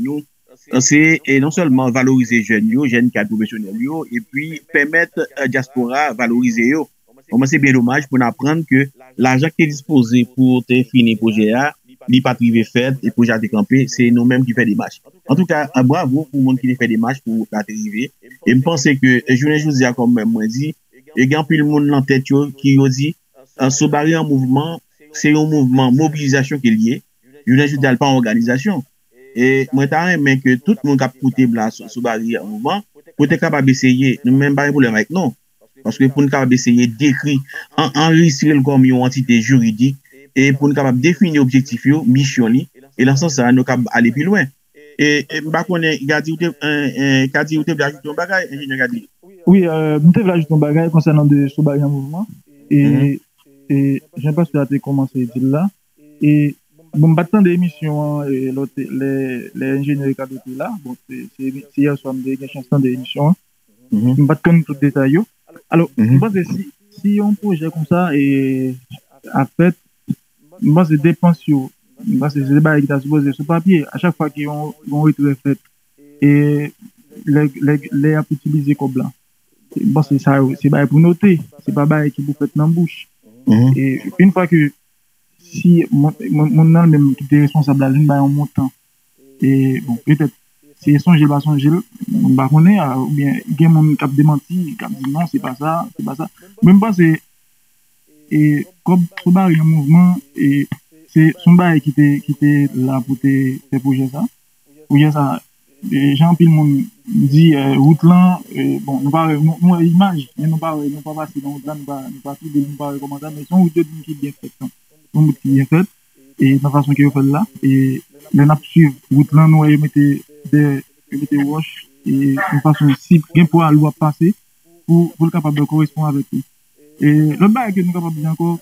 Nou, se, e non sèlman valorize jèn yo, jèn kad pwofesyonèl yo, epi pèmèt, eh, dyaspora a valorize yo. Bon, men se byen domaj pou n aprann ke lajan ki te dispoze pou te fini pwojè a, li pa t rive fèt, e pwojè a te kanpe, se nou menm ki fè demach. Antouka, bravo pou moun ki te fè demach pou wout la te rive. E m panse ke, e jounen jodi a, kòm mwen di, e gen anpil moun nan tèt yo ki yo di, eh, Sobari an Mouvman, se yon mouvman mobilizasyon ke l ye. Jounen jodi a, l pa yon òganizasyon. E mwen ta renmen ke tout moun k ap koute m la sou, sou Sobari an Mouvman, pou te kapab eseye, nou menm pa gen pwoblèm avèk non. Paske pou n kapab eseye dekri, an, anrejistre l kòm yon antite jiridik, e pou n kapab defini objektif yo, misyon li, e nan sans sa, nou kapab ale pi lwen. E, e m pa konnen, Gadi, ou te, eh, eh, Gadi, ou te vle ajoute yon bagay, enjenyè Gadi? Wi, euh, m te vle ajoute yon bagay konsènan de Sobari an Mouvman. E, e jan pastè a te kòmanse di l la, e, bon, m pa t tande emisyon an, e, lòt, lè, lè enjenyè Ricardo te la. Bon, se, se, se yè swa m te gen chans tande emisyon an. M pa t konn tout detay yo. Alò, m panse si, si yon pwojè konsa, e, ap fèt, m panse depans yo, m panse se de bagay ki ta sipoze sou papye. A chak fwa ke yon, yon retrè fèt, e lè, lè, lè y ap itilize kòb la, m panse sa yo, se bagay pou note, se pa bagay ki pou fèt nan bouch. E yon fwa ke si moun, moun, moun nan menm ki te responsab la vin bay yon montan, e bon, petèt, se sonje l pa sonje l, m pa konnen, a, oubyen gen moun k ap demanti, k ap di non, se pa sa, se pa sa. Men m panse, e, kòb Sobari an Mouvman, e, se, se yon bagay ki te, ki te la pou te fè pwojè sa. Pwojè sa, e, jan anpil moun di, e, wout lan, e, bon, nou pa wè, nou, nou wè imaj, men nou pa wè, nou pa pase nan wout la, nou pa, nou pa toude l, nou pa wè kòman sa, men se yon wout yo di ki byen fèt, non. Se yon wout ki byen fèt, e nan fason ke yo fè l la, e lè n ap swiv wout lan, nou wè yo mete dè, yo mete wòch, e yon fason si gen pwa lou ap pase, pou, pou l kapab korespon avèk li. E lòt bagay ke nou kapab di ankò,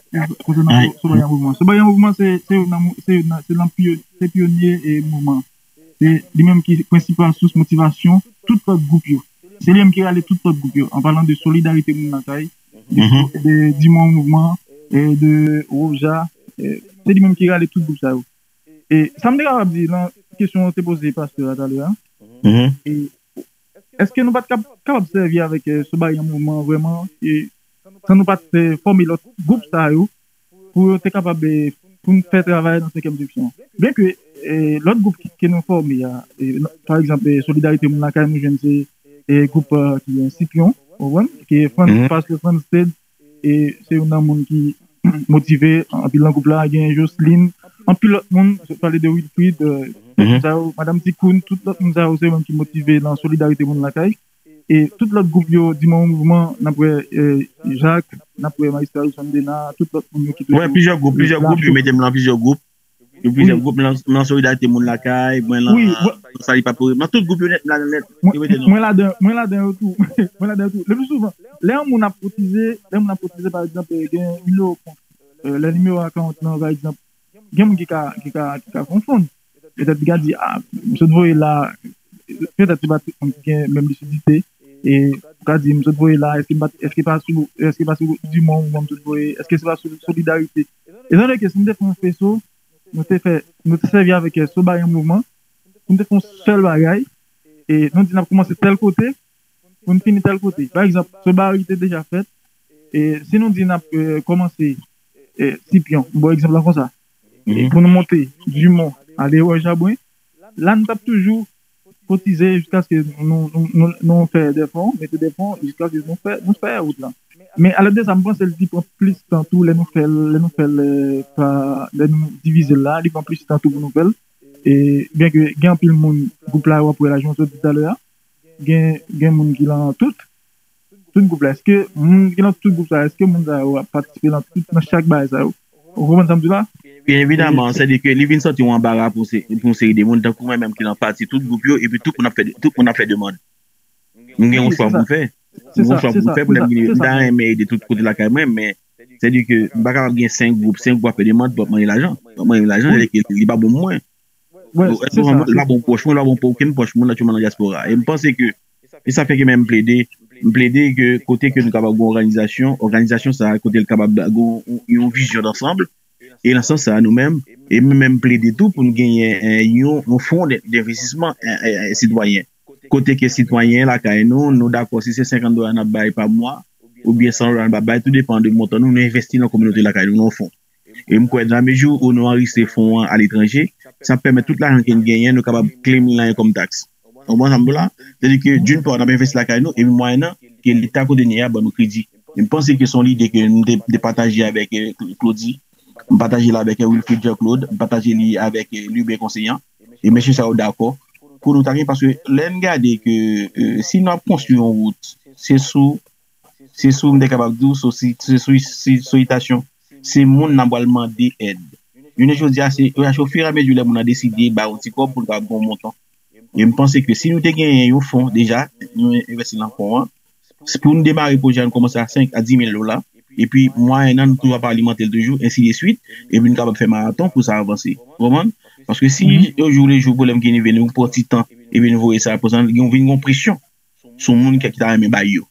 konsènan Sobari an Mouvman. Sobari an Mouvman, se, se youn nan mou-, se youn nan, se nan pyo-, se pyonye e mouvman. Se li menm ki prensipal sous motivasyon tout lòt gwoup yo. Se li menm ki rale tout lòt gwoup yo. An palan de solidarite moun lakay, de, de Di Mwen Mouvman, e de Roja, e se li menm ki rale tout gwoup sa yo. E sa m te kapab di nan kesyon w te poze pastè a talè a, e Èske nou pa t kab- kapab sèvi avèk eh, Sobayi an mouvman vrèman, eh, san nou pa t eh, fòme lòt gwoup sa yo pou yo te kapab eh, pou n fè travay nan senkyèm seksyon? Byenke eh, lòt gwoup ki, ke nou fòme a, eh, pa egzanp, eh, Solidarite Moun Lakay, nou jwenn se eh, gwoup eh, ki gen Sipyon, ou konprann? Ki Frans, Pastor Frans Ted, e se youn nan moun ki motive anpil nan gwoup la, gen Jocelyn, anpil lòt moun, pale de Wilfrid, eh, tout moun sa yo, Madanm Tikoun, tout lòt moun sa yo, se yo menm ki motive nan Solidarite Moun Lakay. E tout lòt gwoup yo, Diman Mouvman, n ap wè eh, Jacques, n ap wè Majistra Wilson Dena, tout lòt moun yo ki toujou. Wè, plizyè gwoup, plizyè gwoup, yo mete m nan plizyè gwoup. Yo plizyè gwoup, mwen nan Solidarite Moun Lakay, mwen nan Sali Papori, nan tout gwoup yo nèt, m ladan nèt. Yo mete nou. Mwen ladan, mwen ladan yo tou. Mwen ladan yo tou. Le pli souvan, lè yon moun ap kotize, lè yon moun ap kotize, pa egzanp, eh, gen nimewo kont, eh, lè nimewo a ka antre nan, pa egzanp, gen moun ki ka, ki ka, ki ka konfonn. Petèt li ka di, ah, m sot voye la, petèt se pa tout moun ki gen menm lisidite. E ou ka di, m sot voye la, èske m pa, èske pa sou, èske pa sou Diman Mouvman m sot voye, èske se pa sou Solidarite? Etan done ke si m te fè yon feso, nou te fè, nou te sèvi avèk eh, Sobayi an mouvman, pou nou te fè yon sèl bagay, e nou di n ap kòmanse tèl kote, pou n fini tèl kote. Pa egzanp, Sobayi te deja fèt, e si nou di n ap eh, kòmanse eh, Sipyon, m ba w egzanp la konsa, e pou nou monte Diman, ale wè Jabwen, la nou t ap toujou kotize jiskaske nou, nou, nou, nou fè de fon, mete de fon, jiskaske nou fè, nou fè wout lan. Men alèd de sa, m panse li pran plis tan tou lè nou fè l, lè nou fè l, eh, pa, lè nou divize l la, li pran plis tan tou pou nou fè l. E byenke gen anpil moun, gwoup la yo ap wè la, jan w te di talè a, gen, gen moun ki lan tout, tout gwoup la. Èske moun ki lan tout gwoup sa, èske moun sa yo ap patisipe lan tout, nan chak bagay sa yo? Ou konprann sa m di la? Byen evidaman, sètadi ke li vin santi yon anbara pou se- pou yon seri de moun, tankou mwen menm ki lan pati tout gwoup yo, epi tout moun ap fè, tout moun ap fè demann. M gen yon chwa pou m fè. M gen yon chwa pou m fè pou lè m vini. M ta renmen ede tout kote lakay mwen, men sètadi ke m pa kapab gen senk gwoup, senk gwoup ap fè demann pou ap mande lajan. Pou ap mande lajan, sètadi ke li pa bon pou mwen. Èske li pa bon pwòch mwen, li pa bon pou okenn pwòch moun aktyèlman nan dyaspora. E m panse ke, e sa fè ke menm m plede, m plede ke kote ke nou kapab gen òganizasyon, òganizasyon sa a, kote l kapab gen yon, yon vizyon dansanm, e nan sans sa a, nou menm, e mwen menm m plede tou pou n genyen eh, yon, yon fon de- denvestisman eh, eh, eh, sitwayen. Kote ke sitwayen lakay nou, nou dakò si se senkant dola n ap bay pa mwa, oubyen san dola n ap bay, tou depann de montan nou, nou envesti nan kominote lakay nou, nan yon fon. E m kwè, nan lamezi ou nou anrejistre fon an aletranje, sa ap pèmèt tout lajan ke n genyen, nou kapab claim li nan yon kòm taks. Ou konprann sa m di w la? Sètadi ke, d'une part, n ap envesti lakay nou, epi mwayennan ke Leta kote n ye a ban nou kredi. E m panse ke se yon lide ke m te, te pataje avèk eh, Claudy, m pataje l avèk eh, Wilfrid Jean Claude, m pataje li avèk eh, Lubin Conseillant, e mesye sa yo dakò pou nou ta gen, paske lè n gade ke eh, si nou ap konstwi yon wout, se sou se sou, m te kapab di w, sou si- se sou si- solitasyon. Se moun n ap pral mande èd. Jounen jodi a, se ofiramezu lè moun nan deside ba yon ti kòb pou l kapab gen yon montan. E m panse ke si nou te genyen yon fon deja, nou envesti nan fon an, se pou nou demare pwojè a, nou kòmanse a senk a di mil dola, epi mwayennan nou toujou ap alimante l toujou, ensi de swit, epi nou kapab fè maraton pou sa avanse. Ou konprann? Paske si yo jou le jou pwoblèm ki rive nou pran ti tan, epi nou voye sa, apre sa, nou vin gen yon presyon sou moun ki, ki ta renmen bay yo.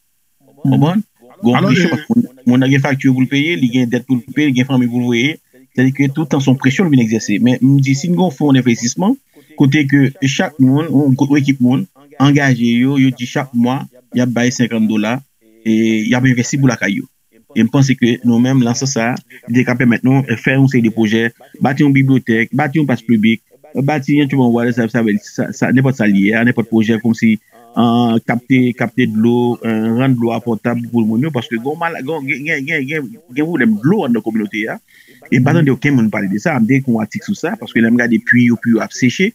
Konprann? Gon presyon paske moun, moun nan gen fakti pou l peye, li gen dèt pou l peye, li gen fanmi pou l voye. Sètadi ke tout tan se yon presyon l vin egzèse. Men m di si n gen yon fon envestisman, kote ke chak moun, yon, yon ekip moun, angaje yo, yo di chak mwa, y ap bay senkant dola, e y ap envesti pou lakay yo. E m panse ke nou menm, nan sans sa, li te ka pèmèt nou fè yon seri de pwojè, bati yon bibliyotèk, bati yon plas piblik, bati yon tibon wale sa, sa, sa, sa, nenpòt sa l ye a, nenpòt pwojè kòmsi an, kapte, kapte dlo, an, rann dlo a pòtab pou moun yo, paske gon mal, gon, gen, gen, gen, gen, gen pwoblèm dlo anndan kominote a. E m pa tande okenn moun pale de sa. M te ekri yon atik sou sa, paske lè m gade pwi yo, pwi yo ap seche.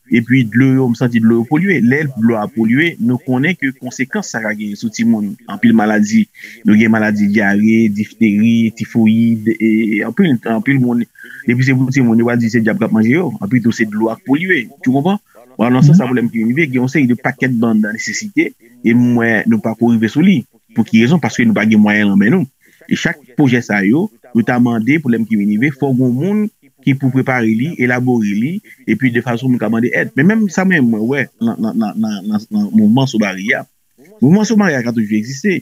Epi dlo yo, m santi dlo yo polye. Lè dlo a polye, nou konnen ke konsekans sa ka genyen sou timoun. Anpil maladi, nou gen maladi dyare, difteri, tifoyid, e anpil, anpil moun, depi se pou timoun, yo pral di se dyab k ap manje yo. Anpil tou, se dlo a k polye. Tu konprann? Bon, nan sans sa, pwoblèm ki rive, gen yon seri de pakèt bann nesesite, e m wè nou pako rive sou li. Pou ki rezon? Paske nou pa gen mwayen lan men nou. E chak pwojè sa yo, yo ta mande, pwoblèm ki vin rive, fò gen yon moun ki pou prepare li, elabore li, epi de fason moun ka mande èd. Men menm sa menm mwen wè nan, nan, nan, nan, nan, nan mouvman Sobayi a. Mouvman Sobayi a ka toujou egziste.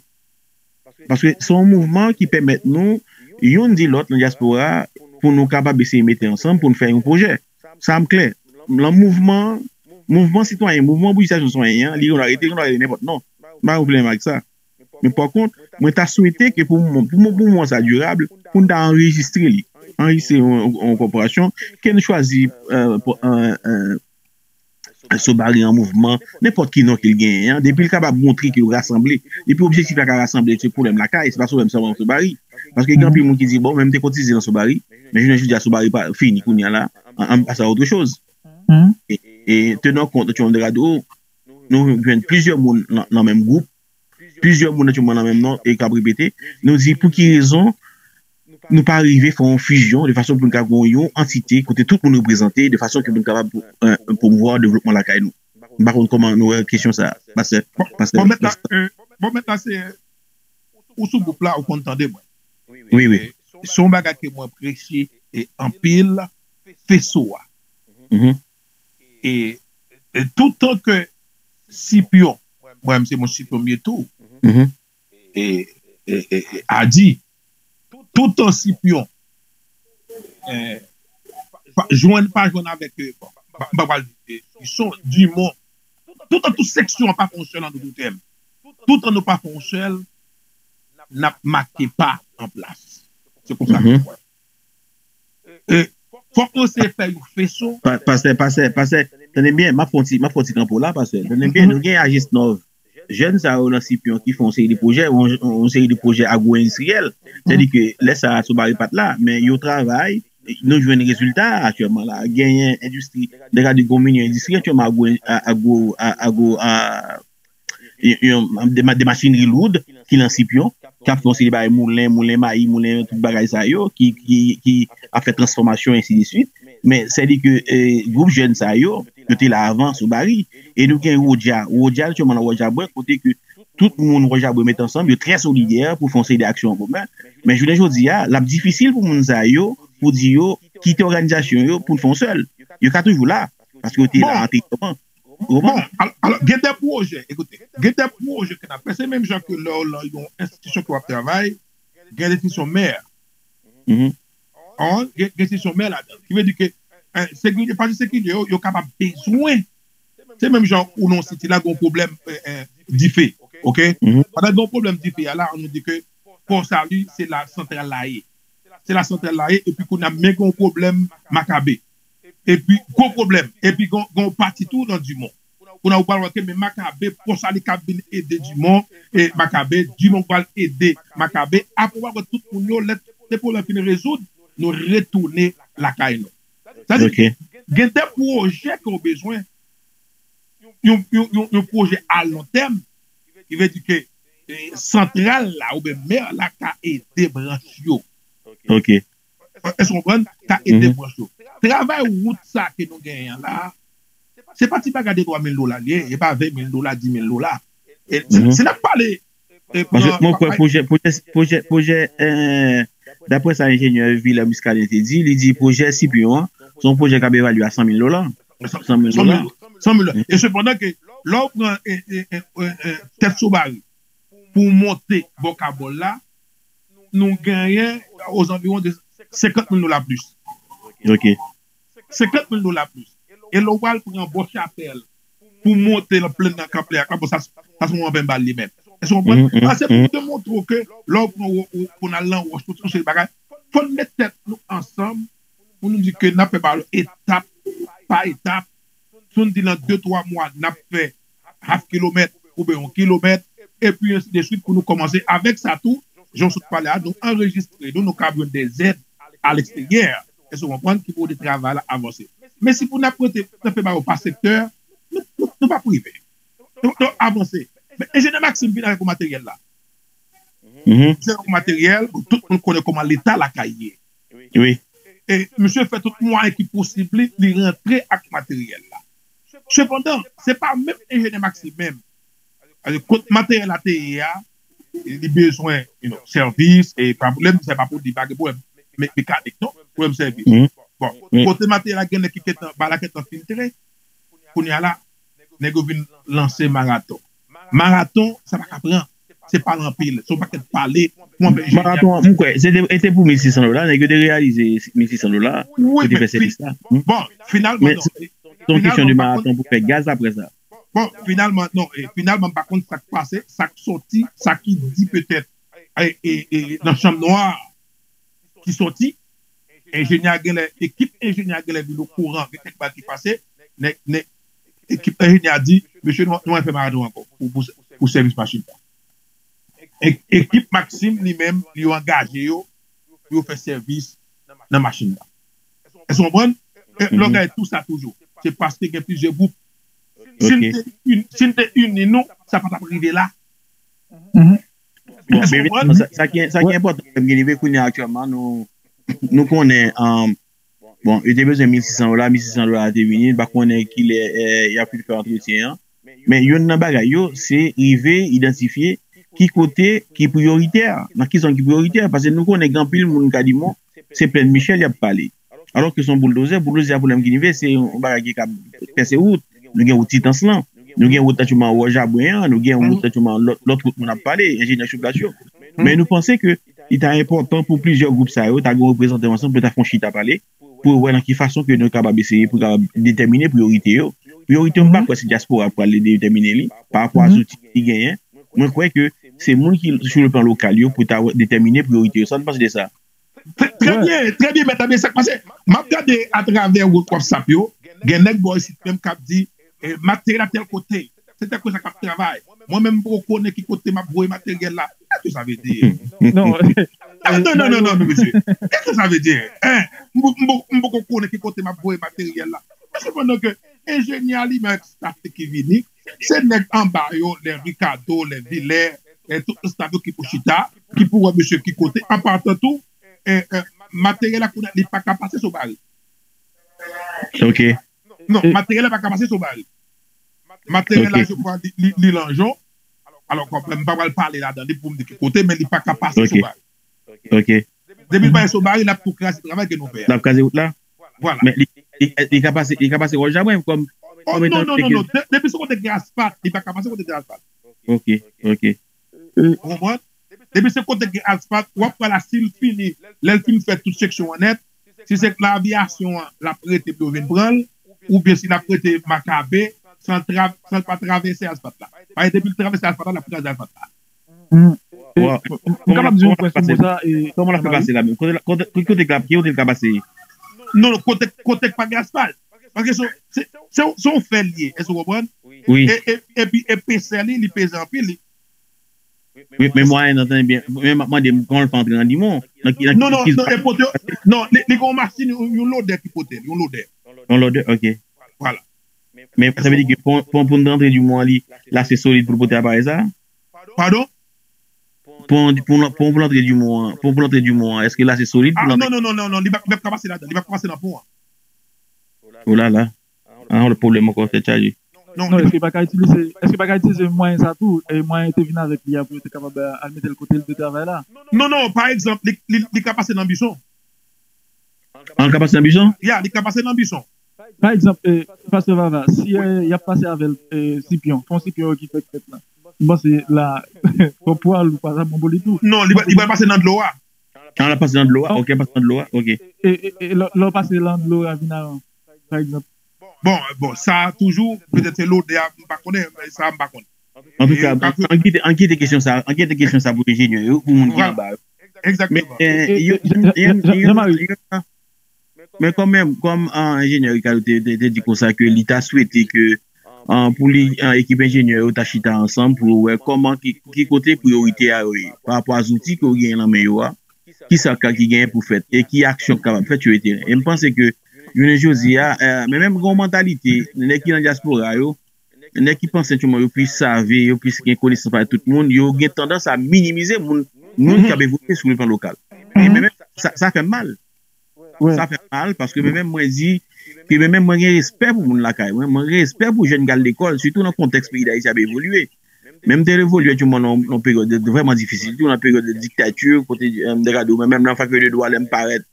Paske se yon mouvman ki pèmèt nou, youn di lòt nan dyaspora, pou nou kapab eseye mete ansanm, pou nou fè yon pwojè. Sa m klè. Nan mouvman, Mouvman sitwayen, mouvman mobilizasyon sitwayen an, li gen dwa rete, li gen dwa rete nenpòt non. M pa gen pwoblèm ak sa. Men pa kont, mwen ta swete ke pou, pou, pou mouvman sa dirab, pou n ta anrejistre li. Anrejistre yon, yon kòporasyon, ke n chwazi euh, pou, euh, euh, Sobari an mouvman, nenpòt ki non ke l genyen an, depi l kapab montre ke l rasanble, depi objektif la ka rasanble, se pwoblèm lakay, se pa pwoblèm sèlman Sobari. Paske gen anpil moun ki di, bon, men m te kotize nan Sobari, men jounen jodi a Sobari pa fini kounye a la, an, an pase a otre choz. E, e tenan kont nan Tchonm de Rado, nou jwenn plizyè moun nan, nan menm gwoup, plizyè moun nan Tchonm nan menm non, e k ap repete, nou di pou ki rezon nou pa rive fè yon fizyon de fason pou n ka gen yon antite kote tout moun reprezante, de fason ke pou n kapab euh, pwomouvoir devlopman lakay nou. M pa konn kòman nou wè kesyon sa, pastè. Pastè, bon, mentnan, pastè. Euh, bon, mentnan, se ou sou gwoup la, ou konn tande mwen. Wi, wi. Se yon bagay ke mwen apresye e anpil, feso a. Mhm. E, e toutan ke Sipyon, mwen menm se moun Sipyon m ye tou, mhm. E, e, e, e a di, toutan Sipyon eh, pa, jwenn pa jwenn avèk eh, pa, pa, pa, eh, Dumont, toutan tout seksyon an pa fè yon sèl an nou tou tèm, toutan nou pa fè yon sèl, n ap make pa an plas. Se konsa ke mwen. E, fòk nou se fè yon feso. Pastè, pastè, pastè, tande byen, m ap fè yon ti, m ap fè yon ti kanpo la, pastè. Tande byen, nou gen Ajes Nòv. Jèn sa yo nan Sipyon ki fè yon seri de pwojè, yon, yon seri de pwojè agwo-endistriyèl. Sètadi ke lè sa a Sobari pa t la, men yo travay, nou jwenn rezilta aktyèlman la. Genyen endistri, de gade gon mini endistri aktyèlman agwo, agwo, agwo, a, yon, de, de machinri loud ki nan Sipyon, k ap fè yon seri de bagay, moulen, moulen mayi, moulen tout bagay sa yo, ki, ki, ki ap fè transfòmasyon, ensi de swit. Men, sètadi ke eh, gwoup jèn sa yo, yo te la avan Sobari. E nou gen Wodja. Wodja, aktyèlman nan Wodja Bwè, kote ke tout moun Wodja Bwè met ansanm, yo trè solidè pou fè yon seri de aksyon an komen. Men jounen jodi a, l ap difisil pou moun sa yo, pou di yo, kite òganizasyon yo, pou n fè yon sèl. Yo ka toujou la, paske yo te la anteryoman. Ou konprann? Bon, al- alò, gen de pwojè, ekoute, gen de pwojè ke n ap fè, se menm jan ke lè w lan yon enstitisyon ke w ap travay, gen de enstitisyon mè. Mhm. An, gen, gen enstitisyon mè ladan. Ki vle di ke eh, sekirite, pati sekirite yo, yo kapab bezwen. Se menm jan ou nan yon siti la, gen yon pwoblèm eh, eh, dife, oke? Mhm. Pandan gen yon pwoblèm dife a la, nou di ke Pò Sali, se la santral la ye. Se la santral la ye, epi kounye a, men gen yon pwoblèm Makabe. Epi, gwo pwoblèm. Epi, gen gen yon pati tou nan Dimon. Kounye a, ou pral wè ke men Makabe, Pò Sali k ap vin ede Dimon, e Makabe, Dimon k pral ede Makabe. Apre, w ap wè tout moun yo, lè te pwoblèm fin rezoud, nou retounen lakay nou. Sa di, gen de pwojè ke w bezwen, yon, yon, yon, yon pwojè a lon tèm, ki vle di ke eh, santral la oubyen mè la ka ede branch yo. Ok. Èske w konprann? Ka ede branch yo. Travay wout sa ke nou genyen an la, se pa ti bagay de twa mil dola li ye, e pa ven mil dola, di mil dola. E, si, si n ap pale e, Paske pran, mwen kwè pwojè, pwojè, pwojè, pwojè, eh, daprè sa enjenyè Vilè Muscadin te di, li di pwojè Sipyon an, se yon pwojè k ap evalye a san mil dola. San mil dola. San mil dola. E sepandan ke lè w pran e, e, e, e, e, tèt Sobari pou w monte bò Kabòl la, nou genyen ozanviwon de senkant mil dola plis. Ok. Senkant mil dola plis. E lè w pral pran bò Chapèl pou monte nan plenn nan Kanplè a, bon, sa, sa se yon anpèn bal li menm. Èske w konprann? Sa se pou demontre w ke lè w pran w, w, pou n al nan wòch, tout yon seri bagay, fò n met tèt nou ansanm pou nou di ke n ap fè bagay yo etap pa etap. Si nou di nan de, twa mwa, n ap fè half kilomèt oubyen yon kilomèt, epi ensi de swit pou nou kòmanse. Avèk sa tou, jan w sot pale a, nou anrejistre nou, nou kab jwenn de zèd a leksteryè. Èske w konprann? Ki pou ede travay la avanse. Men si pou n ap rete, n ap fè bagay yo pa sektè, nou, nou, nou p ap rive. Nou, nou avanse. Men enjenyè Maxime vin avèk yon materyèl la. Mhm. Se yon materyèl, bon, tout moun konnen kòman leta lakay ye. Wi. E misye fè tout mwayen ki posib li, li rantre ak materyèl la. Sepandan, se pa menm enjenyè Maxime menm. Kot materyèl la te ye a, li bezwen, you know, sèvis, e pa pwoblèm, se pa pou li, pa gen pwoblèm me- mekanik, non, pwoblèm sèvis. Mhm. Bon, kote materyèl la gen nèg ki gentan, bagay la gentan filtre, kounye a la, nèg yo vin lanse maraton. Maraton, sa pa ka pran. Se pale anpil, se yon pakèt pale pou anpèche. Maraton an, m kwè, se te, e te pou mil sis san dola, nèg yo te reyalize mil sis san dola pou te fè sèvis la. Bon, finalman, non. Se yon kesyon de maraton pou fè gaz apre sa. Bon, finalman, non, e, finalman, m pa konn sa k pase, sa k soti, sa ki di petèt e, e, e, nan chanm nwa a, ki soti, enjenyè a genlè, ekip enjenyè a genlè vin okouran gen kèk bagay ki pase, nèg, nèg, ekip enjenyè a di, mesye, nou, nou fè maraton ankò pou, pou, pou sèvis machin nan. E, ekip Maxime li menm, li angaje yo pou yo fè sèvis nan machin nan. Èske w konprann? E, lògay tou sa toujou. Se paske gen plizyè gwoup. Si n te, si n te ini nou, sa pa t ap rive la. Bon, men sa, sa ki, sa ki enpòtan, m gen rive kounye a aktyèlman, nou, nou konnen, um, bon, yo te bezwen mil sis san dola, mil sis san dola te vini, n pa konnen kilè eh, y ap fin fè antretyen an. Men youn nan bagay yo, se rive idantifye ki kote ki priyoritè, nan ki zòn ki priyoritè, paske nou konnen gen anpil moun ka di, bon, se Plèn Michèl y ap pale. Alòske se yon bouldozè, bouldozè a pwoblèm ki rive, se yon bagay ki ka pèse wout. Nou gen wout Titans lan, nou gen wout nan Wòjabwen an, nou gen wout nan lòt, lòt wout moun ap pale, enjenyè sou plas yo. Men nou panse ke li ta enpòtan pou plizyè gwoup sa yo ta gen reprezante yo ansanm pou yo ta fè yon chita pale, pou yo wè nan ki fason ke nou kapab eseye pou kapab detèmine priyorite yo. Priyorite yo, m pa kwè se dyaspora pou al detèmine li pa rapò a zouti ki genyen. Mwen kwè ke se moun ki sou le plan lokal yo pou ta wè- detèmine priyorite yo. Sa n panse de sa? Trè byen, trè byen, mèt Abel, sa k pase? M ap gade atravè wout WhatsApp yo, gen nèg bò isit menm k ap di, eh, materyèl ap tèl kote, se tèl kote sa k ap travay. Mwen menm, m poko konnen ki kote m ap voye materyèl la. Kisa sa vle di? Non, non, non, non, non, mesye. Kisa sa vle di? Hein? M, m, m poko konnen ki kote m ap voye materyèl la. Men sepandan ke enjenyè li menm avèk staff li ki vini, se nèg anba yo, lè Ricardo, lè Vilè, eh, tout staff yo ki pou chita, ki pou wè mesye ki kote. An patan tou, eh, eh, materyèl la kounye a, li pa ka pase sou bari. Ok. Non, materyèl la pa ka pase sou bari. Materyèl la, je crois, li, li, li Lanjon. Alò, konprann, m pa pral pale ladan li pou m di ki kote, men li pa ka pase sou bari. Ok. Depi l pase sou bari, l ap tou kraze travay ke nou fè a. L ap kraze wout la? Vwala. Men li, li, li ka pase, li ka pase Wòjabwen kòm. Oh, non, non, non, non. Depi se kote gen asfalt, li pa ka pase kote gen asfalt. Ok, ok. Ou konprann? Depi se kote gen asfalt, w ap pral la, si l fini, lè l fin fè tout seksyon an nèt, si se lavyasyon an, l ap rete pou yo vin pran l, oubyen si l ap rete Makabe, san l, tra, san l pa travèse asfalt la. Paske depi l travèse asfalt la, l ap kraze asfalt la. Kòman l ap fè pase la menm? Kote, kote, kote, kote l ka pase? Non, non, kote, kote k pa gen asfalt. Paske se, se, se, se yon fè l ye, èske w konprann? Wi. E, e, epi epesè li, li peze anpil. Wi, men mwayen nan tande byen. Men m ap mande m kòman l fè antre nan Dimon. Nan ki, nan ki, non, non, non, e pote, non, li, li gen yon machin, yon, yon lodè ki pote l, yon lodè. Yon lodè, ok. Vwala. Men sa vle di ke pon, pon pou n rantre Dimon an, li, l ase solid pou l pote aparèy sa? Padon? Pon, pon, pon pou l antre Dimon an, pon pou l antre Dimon an, èske l ase solid pou l antre? Non, non, non, non, non, li p ap, li p ap ka pase ladan, li p ap ka pase nan pon an. Olala. Ah, yon lòt pwoblèm ankò, tèt chaje. Non, èske pa ka itilize, èske pa ka itilize mwayen sa tou, e mwayen te vin avèk li a pou yo te kapab al mete l kote l te travay la? Non, non, pa egzanp, li, li, li ka pase nan bison. An ka pase nan bison? Ya, li ka pase nan bison. Pa egzanp, e, pastè Vava, si e, y ap pase avè l e, Sipyon, fon Sipyon ki fèk fèt la, m panse la, fò pwal ou pa sa bon pou li tou. Non, li, li pral pase nan dlo a. An l ap pase nan dlo a? Ok, pase nan dlo a? Ok. E, e, e lè, lè w pase nan dlo a vin avan, pa egzanp. Bon, bon, sa toujou, petèt se lodè a, m pa konnen, sa m pa konnen. Antouka, an kite, an kite kesyon sa, an kite kesyon sa pou enjenyè yo, pou moun ki anba yo. Egzakteman. Men, e, e, e, Jean-Marie. Men kanmenm, kòm enjenyè Ricardo te, te, te di konsa ke li ta swete ke an, pou li, an, ekip enjenyè yo ta chita ansanm pou yo wè kòman, ki, ki kote priyorite a yo ye pa rapò a zouti ke yo genyen nan men yo a, kisa ka ki genyen pou fèt e ki aksyon ki kapab fèt sou le teren. E m panse ke jounen jodi a, e, men menm gen yon mantalite, nèg ki nan dyaspora yo, nèg ki panse tchouman yo plis save, yo plis gen konesans pase tout moun, yo gen tandans a minimize moun, moun k ap evolye sou le plan lokal. E men menm sa, sa fè m mal. Sa fè m mal, paske men menm mwen di, ke men menm mwen gen respè pou moun lakay mwen, mwen gen respè pou jèn k al lekòl, sitou nan kontèks peyi Dayiti ap evolye. Men m te evolye tchouman nan yon peryòd vrèman difisil, tou nan peryòd diktati, kote, e, m te ka di w, men menm nan fakilte de dwa, lè m parèt,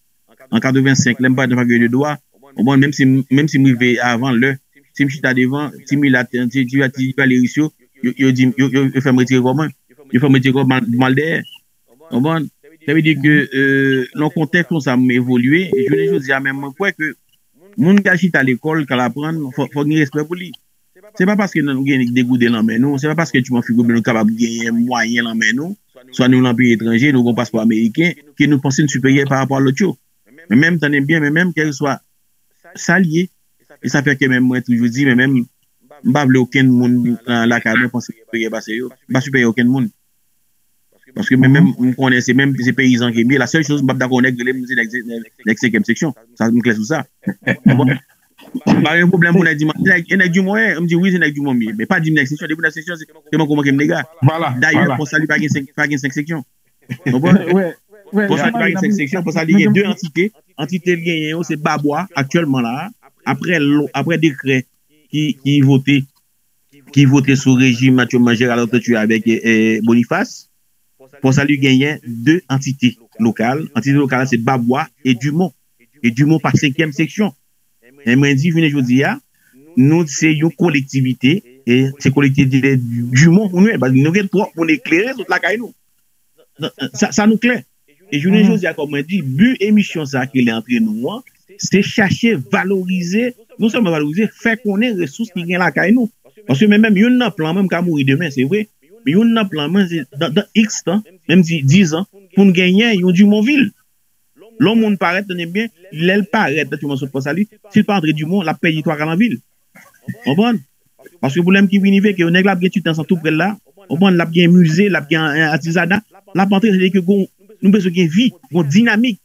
an katrevensenk, lè m parèt nan fakilte de dwa, w konprann, menm si, menm si m rive avan lè, si m chita devan, ti milat, ti, ti, ti valeris yo, yo, yo di m, yo, yo, yo fè m retire kò mwen. Yo fè m retire kò m al, m al dèyè. W konprann? Sa vle di ke, e, nan kontèks konsa m evolye, jounen jodi a menm mwen kwè ke Moun k al chita lekòl, k al aprann, fò, fò gen respè pou li. Se pa paske nou gen degouden nan men nou, se pa paske Dumont Figobin nou kapab genyen mwayen nan men nou, swa nou nan peyi etranje, nou gen paspò ameriken, ke nou panse n siperyè pa rapò a lòt yo. Men menm, tande m byen, men menm, kèlkeswa sa l ye, e sa fè ke menm mwen toujou di, men menm, m pa vle okenn moun nan lakay mwen panse m siperyè pase yo. M pa siperyè okenn moun. Paske mwen menm, m konnen se menm, se peyizan ke m ye. La sèl choz, m p ap dakò yon nèg rele m, se nèg, nèg, nèg senkyèm seksyon. Sa, m klè sou sa. Ou konprann? M pa gen pwoblèm pou nèg di m, se nèg, e nèg Dumont ye? M di, wi, se nèg Dumont m ye. Men pa di m nèg seksyon. Depi w nèg seksyon, se se manke w manke m nega. Dayè, Pòsalye pa gen senk, pa gen senk seksyon. Ou konprann? Pòsalye pa gen senk seksyon. Pòsalye gen de antite. Antite l genyen yo, se Babwa, aktyèlman la a. Apre, lo- apre dekrè ki, ki vote, ki vote sou rejim aktyèlman Gérald Autretier avèk, eh, Boniface, Pòsalye genyen de antite lokal. Antite lokal la, se Babwa e Dumont. E Dumont pa senkyèm seksyon. E mwen di, jounen jodi a, nou se yon kolektivite, e se kolektivite Dumont pou nou ye, paske nou gen twòp moun eklere sot lakay nou. Sa, sa nou klè. E jounen jodi a, kòm mwen di, bi emisyon sa ki rele Antre Nou an, se chache valorize, non sèlman valorize, fè konnen resous ki gen lakay nou. Paske men menm youn nan plan mwen, m ka mouri demen, se vre. Men youn nan plan mwen, se dan, dan X tan, menm di diz an, pou n genyen yon Dumontville. Lè yon moun parèt, tande m byen, lè l parèt, nan Dumont sot Pòsalye, si l pa antre Dumont, l ap pèdi twa kal anvi l. Konprann? Paske pwoblèm ki vin rive, ke nèg la ap gen Titans an tou prè l la, konprann, l ap gen mize, l ap gen, eh, atizana, l ap antre, se ke gon, nou bezwen gen vi, gon dinamik,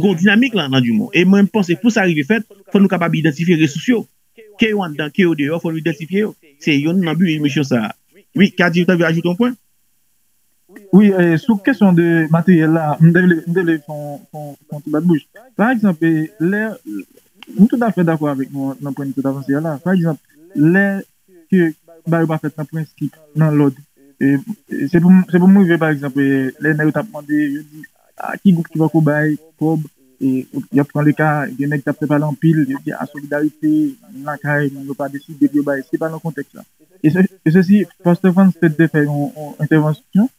gon dinamik lan, nan Dumont. E mwen, m panse pou sa rive fèt, fò nou kapab idantifye resous yo. Ke yo anndan, ke yo deyò, fò nou idantifye yo. Se youn nan bi emisyon sa a. Wi, Kadi, ou ta vle ajoute yon pwen? Wi, eh, sou kesyon de materyèl la, m te vle, m te vle fè yon, fè yon, fè yon ti bat bouch. Pa egzanp, eh, lè, m toutafè dakò avèk nou nan pwen nou sot avanse a la. Pa egzanp, lè ke bagay yo pa fèt nan prensip, nan lòd, eh, eh, se pou, se pou m rive, pa egzanp, eh, lè nèg yo t ap mande, yo di, a, ki gwoup ki poko bay kòb, e, y ap pran le ka, gen nèg k ap fè pale anpil, yo di, a, solidarite, moun lakay, moun yo pa deside pou yo bay, se pa nan kontèks la. E se, e se si Pastè Frantz te, te fè yon, yon entèvansyon,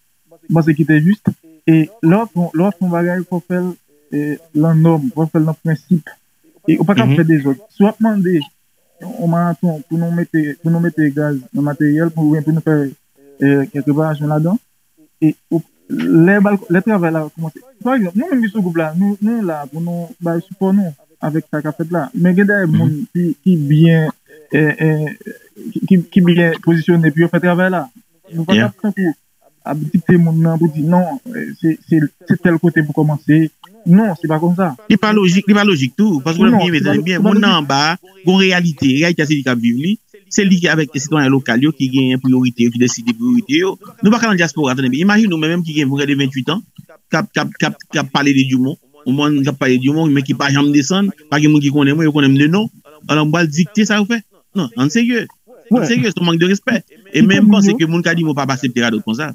m panse ki te jis, e lè w ap fè, lè w ap fè yon bagay, fò w fè l, e, lan nòm, fò w fè l nan prensip. E ou pa ka fè dezòd. Si w ap mande yon maraton pou nou mete, pou nou mete gaz nan materyèl, pou, oubyen pou nou fè, e, kèk reparasyon ladan, e ou, lè bal, lè travay la kòmanse. Pa egzanp, nou menm ki sou gwoup la, nou, nou la pou nou bay sipò nou avèk sa k ap fèt la. Men gen de moun ki, ki byen, e, e, ki, ki, ki byen pozisyone pou yo fè travay la. Nou pa ka tankou ap dikte moun nan pou di non, e, se, se, se tèl kote pou kòmanse. Non, se pa konsa. Li pa lojik, li pa lojik tou, paske w ap byen mete byen, moun nan anba a, gon reyalite, reyalite a se li k ap viv li. Se li ki avèk sitwayen lokal yo ki genyen priyorite yo, ki deside priyorite yo. Nou pa ka nan dyaspora, tande byen. Imajine w mwen menm ki gen prè de venntuit an, k ap, k ap, k ap, k ap pale de Dumont. Yon moun k ap pale de Dumont, men ki pa janm desann, pa gen moun ki konnen mwen, yo konnen m de non. Alò, m pral dikte sa yo fè. Non, ann serye. Ann serye, se yon mank de respè. E menm panse ke moun ka di mwen pa aksepte radòt konsa.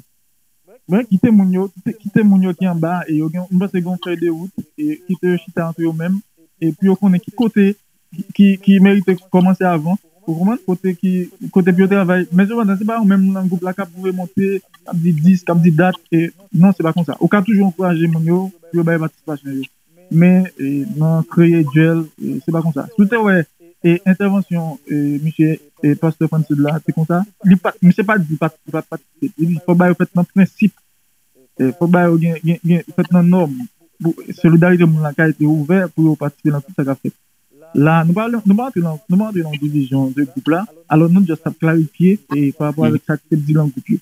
Mwen, kite moun yo, kite, kite moun yo ki anba, e yo gen, m panse gen yon fèy de wout, e kite yo chita antre yo menm, e pou yo konnen ki kote ki, ki, ki merite kòmanse avan. Ou konprann? Kote ki, kote pou yo travay. Men sepandan, se pa ou menm nan gwoup la k ap voye monte, k ap di dis, k ap di dat. E, non, se pa konsa. Ou ka toujou ankouraje moun yo pou yo bay patisipasyon yo. Men, e, nan kreye djèl, e, se pa konsa. Si w te wè, e, entèvansyon, e, misye, e, pastè Francis la, se konsa. Li pa, misye pa di li pa, li pa patisipe. Li di fò bagay yo fèt nan prensip. E, fò bagay yo gen, gen, gen, fèt nan nòm. Pou, solidarite moun lakay te ouvè pou yo patisipe nan tout sa k ap fèt. La, nou pa, nou pa antre nan, nou pa antre nan divizyon de gwoup la. Alò, nou just ap klarifye, e, pa rapò avèk sa ki te di nan gwoup yo.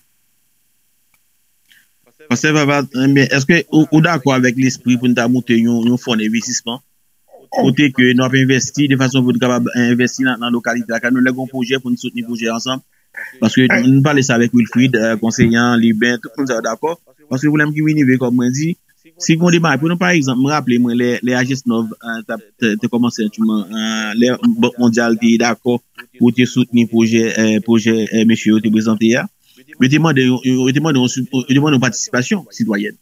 Pastè Papa, ebyen, èske ou, ou dakò avèk lespri pou n ta monte yon, yon fon envestisman? Kote ke nou ap envèsti de fason pou n kapab envèsti nan, nan lokalite la, kay nou lè gon pwojè pou n soutni pwojè ansanm. Paske nou pale sa avèk Wilfrid, eh, konseyan, Liben, tout moun sa yo dakò. Paske pwoblèm ki vin rive, kòm mwen di, si gon demare, pou nou, pa egzanp, mwen raple mwen lè, lè Ajes Nòv, eh, t ap, te, te kòmanse aktyèlman, eh, lè Bank Mondyal te dakò pou te soutni pwojè, eh, pwojè, eh, mesye yo te prezante a, yo te mande yon, yo te mande yon sou-, yo te mande yon patisipasyon sitwayèn.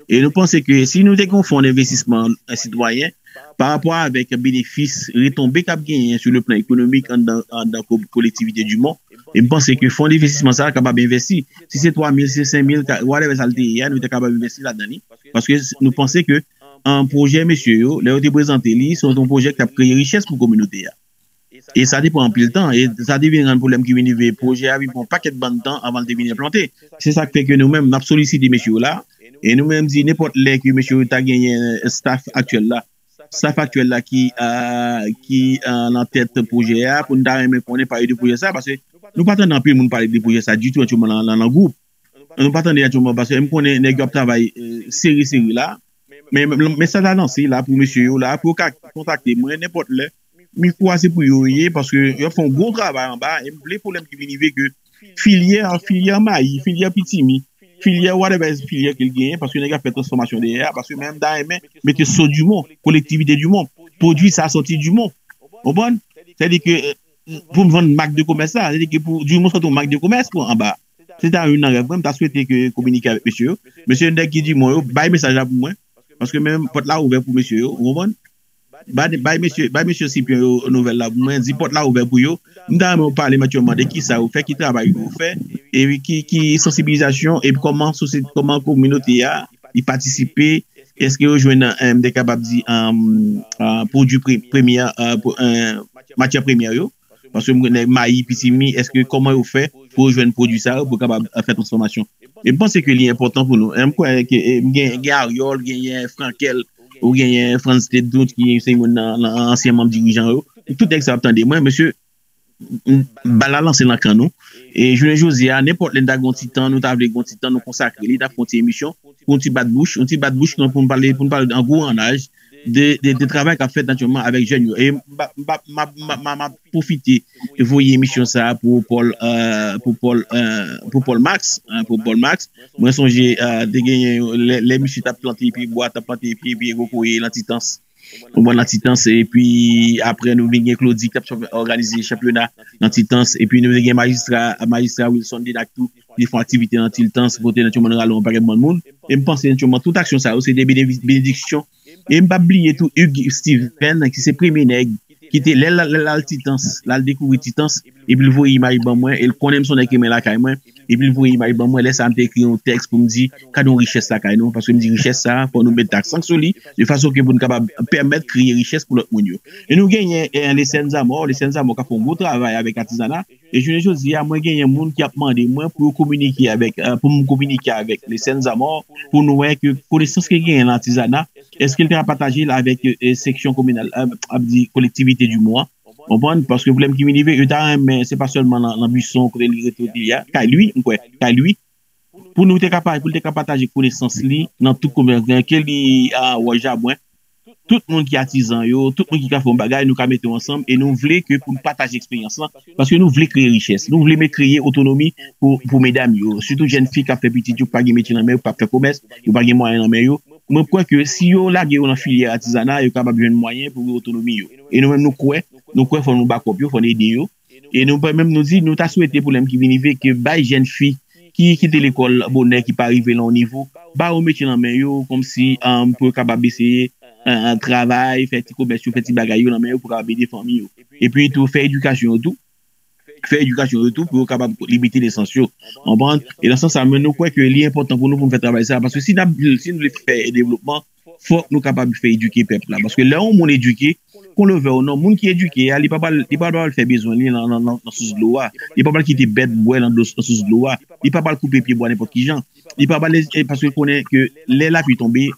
E nou panse ke si nou te gen yon fon envestisman, eh, sitwayen, pa rapò avèk benefis, retonbe k ap genyen sou le plan ekonomik anndan, anndan ko-, kolektivite Dumont, e m panse ke fon envestisman sa a kapab envèsti. Si se twa mil, si se senk mil, ka-, whatever sa l te ye a, nou te kapab envèsti ladan li. Paske s-, nou panse ke an pwojè mesye yo, lè yo te prezante li, se yon pwojè k t ap kreye richès pou kominote a. E sa te pran anpil tan, e sa te vin rann pwoblèm ki vin rive pwojè a vin pran yon pakèt bann tan avan l te vin enplante. Se sa k fè ke nou menm, n ap solisite mesye yo la, e nou menm di nenpòt lè ke mesye yo ta genyen staff aktyèl la, staff aktyèl la ki, euh, ki euh, nan tèt pwojè a, pou n ta renmen konnen pale de pwojè sa, paske nou pa tande anpil moun pale de pwojè sa ditou aktyèlman nan, nan, nan gwoup. Nou pa tande aktyèlman, paske m konnen nèg yo ap travay euh, sere sere la, men, men, men sa ta lanse la pou mesye yo la, pou yo ka kontakte mwen nenpòt lè. Mikwo a se pou yo ye, paske yo ap fè yon gwo travay anba, e m vle pwoblèm ki vin rive ke filyè, filyè mayi, filyè pitimi, filyè whatever, filyè ke l genyen, paske nèg ap fè transfòmasyon dèyè a, paske menm ta renmen mete so Dumont, kolektivite Dumont, pwodui sa sòti Dumont. Konprann? Sètadi ke euh, pou m vann mak de komès la, sètadi ke pou Dumont sòti yon mak de komès pou anba. Se ta youn nan rèv mwen, m ta swete ke kominike avèk mesye yo. Mesye nèg ki Dumont yo, bay mesaj la pou mwen. Paske menm pòt la ouvè pou mesye yo, ou konprann? Bay, bay mesye, bay mesye Sipyon yo nouvèl la pou mwen, di pòt la ouvè pou yo. M ta renmen yo pale aktyèlman de kisa yo fè, ki travay yo fè, e ki, ki sansibilizasyon, epi kòman sosyete, kòman kominote a li patisipe, èske yo jwenn, eh, m te kapab di, eh, eh, pwodui pre- premyè, eh, pwo- eh, matyè premyè yo, paske m konnen mayi, pitimi, èske kòman yo fè pou yo jwenn pwodui sa yo, pou yo kapab eh, fè transfòmasyon. E m panse ke li enpòtan pou nou. E m kwè ke eh, m gen, gen Aryòl, genyen Frankel, ou genyen Frantz Ted tou, ki se youn nan, nan ansyen manm dirijan yo. Tout nèg sa ap tande mwen, mesye, m- bal la lanse nan kan nou. E jounen jodi a, nenpòt lè n ta gen yon ti tan, nou ta vle gen yon ti tan, nou konsakre li, n ap fè yon ti emisyon, pou yon ti bat bouch, yon ti bat bouch, pou n pale, pou n pale an gwo annaj de, de, de travay k ap fèt aktyèlman avèk jèn yo. E m pa- m pa- m ap- m ap- m ap- m ap pwofite voye emisyon sa a pou Paul, euh, pou Paul, euh, pou Paul Max, hein, pou Paul Max. Mwen sonje euh, te genyen lè, lè misye t ap plante pye bwa, t ap plante pye, pye kokoye nan Titans. Ou konprann, nan Titans, epi apre nou vin gen Claudy ki t ap òganize chanpyona nan Titans, epi nou vin gen majistra, majistra Wilson Denac tou, li fè aktivite nan Titans, kote nan Tchonman rale yon pakèt bann moun. E m panse nan Tchonman tout aksyon sa yo, se de bene- benediksyon. E m p ap bliye tou Hugues Steven, ki se premye nèg, ki te, lè l lè l al Titans, l al dekouvri Titans, epi l voye imaj ban mwen, e l konnen m se yon nèg ki renmen lakay mwen, epi l voye imaj ban mwen, lè sa a m te ekri yon tèks pou m di, gade yon richès lakay nou, paske m di richès sa a, fò nou met aksan sou li, de fason ke pou n kapab pèmèt kreye richès pou lòt moun yo. E nou genyen eh, Lesèn Zamò, Lesèn Zamò k ap fè yon gwo travay avèk atizana, e jounen jodi a, mwen genyen moun ki ap mande mwen pou yo kominike avèk, eh, pou m kominike avèk Lesèn Zamò, pou nou wè ke konesans ke genyen nan atizana, èske l te ka pataje l avèk eh, seksyon kominal, eh, ap di kolektivite Dumont an. Konprann? Paske pwoblèm ki vin rive, yo ta renmen, se pa sèlman nan, nan Bison, kote li rete, kote li a, kay li, m kwè, kay li, pou nou te ka pa- pou l te ka pataje konesans li nan tout kominòte, ke li a Wòch Jabwen, tout moun ki atizan yo, tout moun ki ka fè yon bagay, nou ka mete yo ansanm e nou vle ke pou n pataje eksperyans lan, paske nou vle kreye richès, nou vle men kreye otonomi pou, pou medam yo, sitou jèn fi k ap fè pitit yo, pa gen metye nan men yo, p ap fè komès, yo pa gen mwayen nan men yo. Mwen kwè ke si yo lage yo nan filyè atizana, yo kapab jwenn mwayen pou yo otonomi yo. E nou menm nou kwè, nou kwè fò nou bakòp yo, fò n ede yo. E nou pa menm nou di, nou ta swete pwoblèm ki vin rive ke bay jèn fi ki kite lekòl bonè, ki pa rive nan yon nivo, ba yo metye nan men yo, kòmsi um, pou yo kapab eseye uh, travay, fè ti komès yo, fè ti bagay yo nan men yo pou kapab ede fanmi yo. Epi tou, fè edikasyon yo tou. Fè edikasyon yo tou pou yo kapab limite nesans yo. Konprann? E nan sans sa, men nou kwè ke li enpòtan pou nou pou nou fè travay sa, paske si n ap, si nou vle fè devlopman, fòk nou kapab fè edike pèp la. Paske lè yon moun edike, kon le vè ou non, moun ki edike a, li pa pral, li pa pral fè bezwen li nan, nan, nan, nan sous dlo a. Li pa pral kite bèt bwè nan dlo, nan sous dlo a. Li pa pral koupe pye bwa nenpòt ki jan. Li pa pral, eh, paske l konnen ke lè lapli tonbe,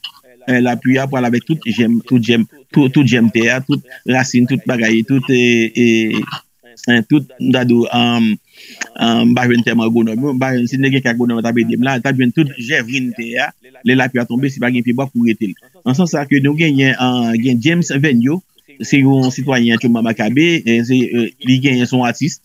eh, lapli a pral avèk tout jèm, tout jèm, tout, tout jèm tè a, tout rasin, tout bagay, tout, eh, eh, eh, tout, m ta di w, um, um, m pa jwenn tèm agwonòm yo, m pa jwenn, si n te gen kèk agwonòm yo t ap ede m la, t ap jwenn tout jèvrin tè a, lè lapli a tonbe, si pa gen pye bwa pou rete l. Nan sans sa ke nou genyen, uh, gen James Venyo, se yon sitwayen aktyèlman Makabe, eh, se, eh, li genyen se yon atis,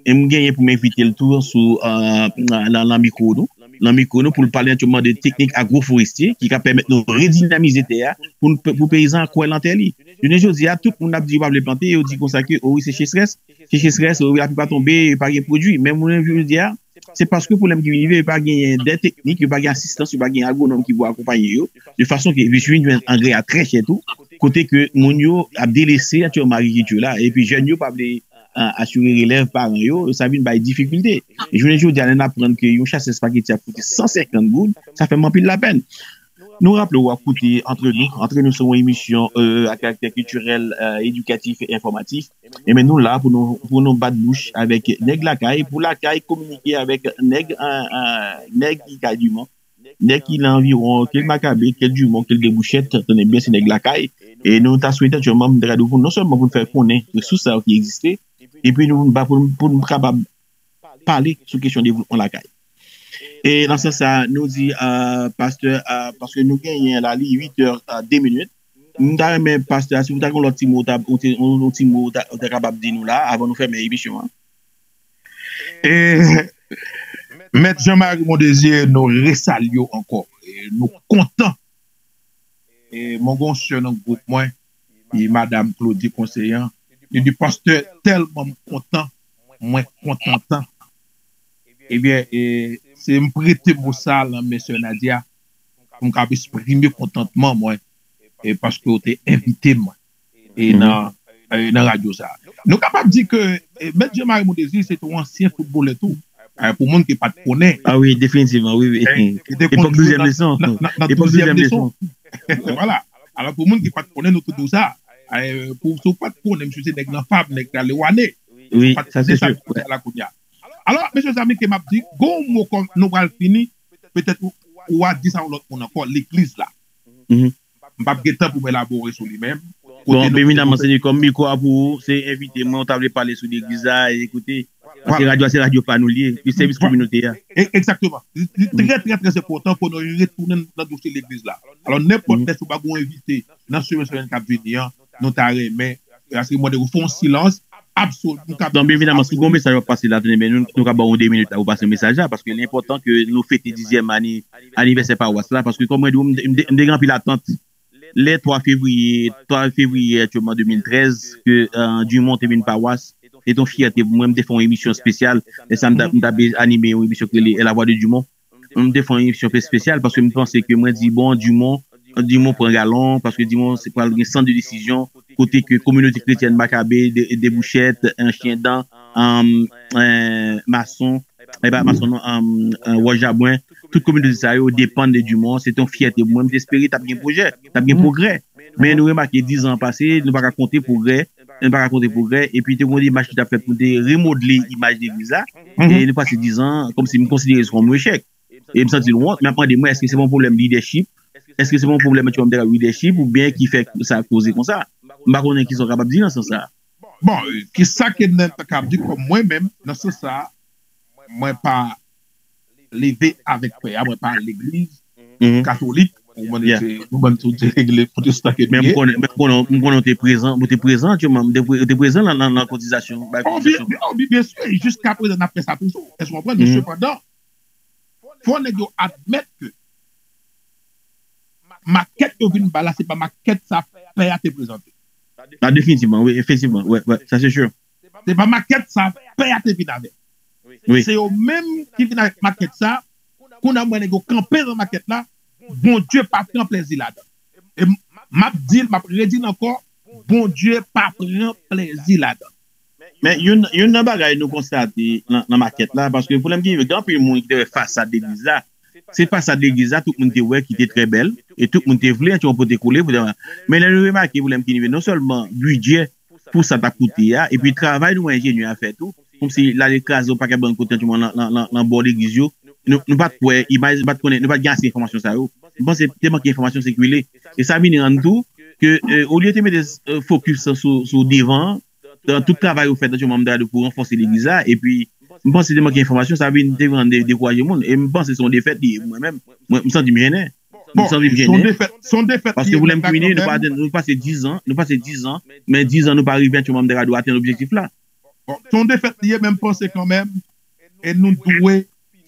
e m genyen pou m envite l tou sou, uh, nan, nan mikwo nou, nan mikwo nou pou l pale aktyèlman de teknik agwoforestye ki ka pèmèt nou redinamize tè a, pou, n- pou peyizan an kwè nan tè li. Jounen jodi a, tout moun ap di yo pa vle plante, yo di konsa ke, o wi, se sechrès, se sechrès, o wi, lapli pa tonbe, pa gen pwodui. Men jounen jodi a, se paske pwoblèm ki vin rive, yo pa genyen de teknik, yo pa gen asistans, yo pa gen agwonòm ki pou akonpaye yo, de fason ke yo vin jwenn angrè a trè chè tou, kote ke moun yo ap delese aktyèlman agrikilti la, epi jèn yo pa vle a- asire relèv paran yo, sa vin bay difikilte. E jounen jodi a, lè n aprann ke yon chasè spageti ap koute san senkant goud, sa fè m anpil lapèn. Nou raple w ap koute Entre Nou. Entre Nou se yon emisyon euh, a karaktè kiltirèl, euh, edikatif e enfòmatif. Ebyen, nou la pou nou, pou nou bat bouch avèk nèg lakay, pou lakay kominike avèk nèg, euh, euh, nèg ki kay Dumont, nèg ki nan anviwon, ke l Makabe, ke l Dumont, ke l Debouchèt, tande byen, se nèg lakay. E nou ta swete, aktyèlman, m ta ka di w pou non sèlman pou n fè konnen resous sa yo ki egziste, epi nou, pou, pou n kapab pale sou kesyon devlopman lakay. E nan sans sa, nou di, euh, pastè, euh, paske nou genyen la, li uit è, euh, de minit. M ta renmen, pastè, si w ta gen yon lòt ti mo, w ta, yon ti, yon, yon ti mo w ta, w ta kapab di nou la, avan nou fèmen emisyon an. E, Mèt Jean Marie Mondésir, nou resalye w ankò. E, nou kontan. E, mwen gen yon sè nan gwoup mwen, e, Madam Claudie Conseillant, li di, pastè, tèlman m kontan, mwen kontan tan. Ebyen, e, se m prete mo sa lan men sè Nadia, pou m kapab eksprime kontantman mwen, e, paske w te envite mwen, e, nan, e, nan radyo sa. Nou kapab di ke, e, Mèt Jean Marie Mondésir, se te yon ansyen foutbolè tou. E, pou moun ki pa t konnen. Ah wi, definitivman, wi, wi. E, li te konn jwe nan, nan, nan, nan douzèm leson. Vwala. Alò, pou moun ki pa t konnen, nou tou di w sa. E, pou, si w pa t konnen, misye se nèg Lanfab, nèg Lalewane. Wi, sa se si. Alò, mesye zami, ke m ap di, gon mo kòm nou pral fini, petèt ou, ou a di sa yon lòt moun ankò, legliz la. M p ap gen tan pou m elabore sou li menm. Bon, byen evidaman, se li kòm mikwo a pou ou, se envite mwen, ou ta vle pale sou legliz la, e koute, paske radyo a se radyo pa nou li ye, li sèvis kominote a. E, egzakteman. Li, li trè, trè, trè enpòtan pou nou retounen nan dosye legliz la. Alò, nenpòt lè, si w pa gen yon envite nan semèn, semèn k ap vini an, nou ta renmen, paske mwen, ou fè yon silans absoli. Donk, byen evidaman, si gon mesaj w ap pase la, tande byen, nou, nou ka ba w de minit la pou pase mesaj la, paske li enpòtan ke nou fete dizyèm ani-, anivèsè pawas la, paske kòm mwen di w, m, m, m te gen anpil atant. Lè twa fevriye, twa fevriye aktyèlman de mil trèz, ke, euh, Dumont te vin pawas, se te yon fyète pou mwen, m te fè yon emisyon espesyal, lè sa m ta, m t ap anime yon emisyon ki rele La Voix de Dumont. M te fè yon emisyon espesyal paske m panse ke mwen di, bon, Dumont, Dumont pran galon, paske Dumont se pral gen sant de desizyon, kote ke kominote kretyèn Makabe, de, Debouchèt, Chyen Dan, um, um, Mason, e pa Mason non, um, um, Wòch Jabwen, tout kominote sa yo depann de Dumont, se te yon fyète pou mwen, m te espere t ap gen pwojè, t ap gen pwogrè. Men nou remake dizan pase, nou pa ka konte pwogrè, nou pa ka konte pwogrè, epi te gen yon demach ki t ap fèt pou te remodle imaj legliz la, e nou pase dizan, kòmsi m konsidere se kòm yon echèk. E m santi l wont, men ap mande mwen, èske se pa yon pwoblèm lidèchip? Èske se pa yon pwoblèm, tu vois, lidèchip oubyen ki fè sa koze konsa? M pa konnen kisa w kapab di nan sans sa. Bon, kisa ke m ta kab di kòm mwen menm, nan sans sa, mwen pa leve avèk pè a, mwen pa legliz katolik, ou konprann, se nou menm tou se legliz pwotestan ke nou ye. Men m konnen, men m konnen, m konnen w te prezan, w te prezan, tu vois, w te pre-, w te prezan nan, nan, nan kotizasyon, bay kotizasyon. Oh, byen, oh, byen, byen si, jiska prezan n ap fè sa toujou. Èske w konprann? Men sepandan, fò nèg yo admèt ke makèt yo vin ba la, se pa makèt sa pè a te prezante. Ah, definitivman, wi, efektivman, wi, wi, sa se si. Se pa makèt sa pè a te vin avè. Wi. Se yo menm ki vin avèk makèt sa, kounye a m wè nèg yo kanpe nan makèt la, Bondye pa pran plèzi ladan. E m, m ap di l, m ap redi l ankò, Bondye pa pran plèzi ladan. Men youn, youn nan bagay nou konstate nan, nan makèt la, paske pwoblèm ki rive, gen anpil moun ki te wè fasad legliz la, se fasad legliz la, tout moun te wè ki te trè bèl, e tout moun te vle, yon pote kole, pou te, men lè nou remake pwoblèm ki rive, non sèlman bidjè pou sa t ap koute a, epi travay nou wè enjenyè a fè tou, kòmsi l ale kraze yon pakèt bann kote nan, nan, nan, nan bò legliz yo, nou, nou pa t wè imaj, nou pa t konnen, nou pa t gen ase enfòmasyon sa yo. M panse te manke enfòmasyon sikile. E sa vin rann tou ke, euh, olye te mete, euh, fokis sou, sou devan an, dan tout travay yo fè nan manm de pou ranfòse legliz la, epi m panse te manke enfòmasyon, sa vin te vin de, dekouraje moun. E m panse se yon defèt li ye pou mwen menm. Mwen, m santi m jennen. M santi m jennen. Paske pou lè m ki vini, nou pa, nou pase dizan, nou pase dizan, men dizan nou pa rive nan manm de atenn objektif la. Bon, se yon defèt li ye, men m panse kanmenm, e nou dwe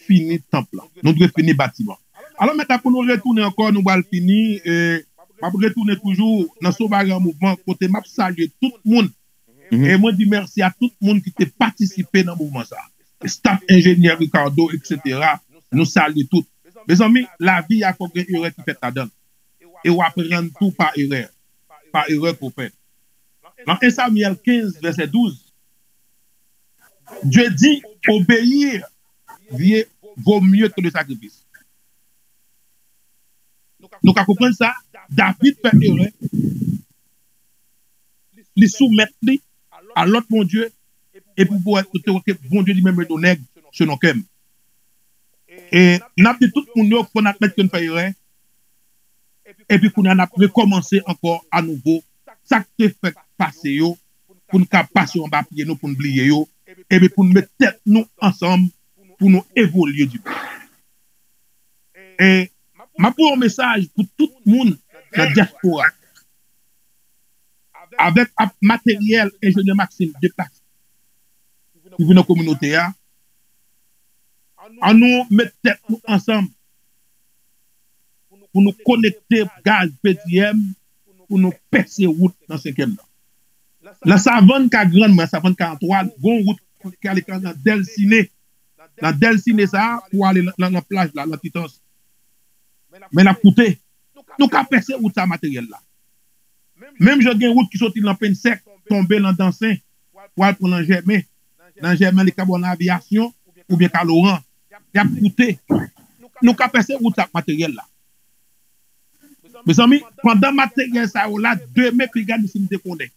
fini tanp lan. Nou dwe fini batiman. Alò, mentnan pou nou retounen ankò, nou pral fini, e m ap retounen toujou nan Sovagan Mouvman, kote m ap salye tout moun. E mwen di mèsi a tout moun ki te patisipe nan mouvman sa. Staff, enjenyè Ricardo, et cetera. Nou salye tout. Mezanmi, lavi a fòk gen erè ki fèt ladan l. E w aprann tou pa erè. Pa erè ke w fè. Nan en Samyèl kenz, vèsè douz, Dye di, obéir vaut mieux que le sacrifice. Nou ka konprann sa, David fè erè, li soumèt li a lòt bondye, epi pou wè, pou te wè ke Bondye li menm rete yon nèg selon kè m. E n ap di tout moun yo, fò n admèt ke n fè erè, epi kounye a n ap rekòmanse ankò anouvo. Sa k te fèk pase yo, pou n ka pase yo anba pye nou, pou n bliye yo, epi pou n met tèt nou ansanm, pou nou evolye di bò. E m ap voye yon mesaj pou tout moun nan dyaspora. Avèk ap materyèl enjenyè Maxime deplase ki vin nan kominote a, ann nou met tèt nou ansanm pou nou konekte gaz P D M, pou nou pèse wout nan senkyèm nan. Nan savann ka grann mwen, savann ka antwal, gon wout ki ale nan Dèlsine. Nan Dèlsine sa a, pou ale nan, nan, nan plaj la, nan Titans. Men n ap koute. Nou ka pèse wout sa a materyèl la. Menm jan gen wout ki soti nan Pennsèk, tonbe nan Dansen, pou al pran nan Jèmen. Nan Jèmen, li ka ba w nan Aviyasyon, oubyen ka Loran. Y ap koute. Nou ka pèse wout sa ak materyèl la. Mezanmi, pandan materyèl sa yo la, demen piga nou fin dekonnen.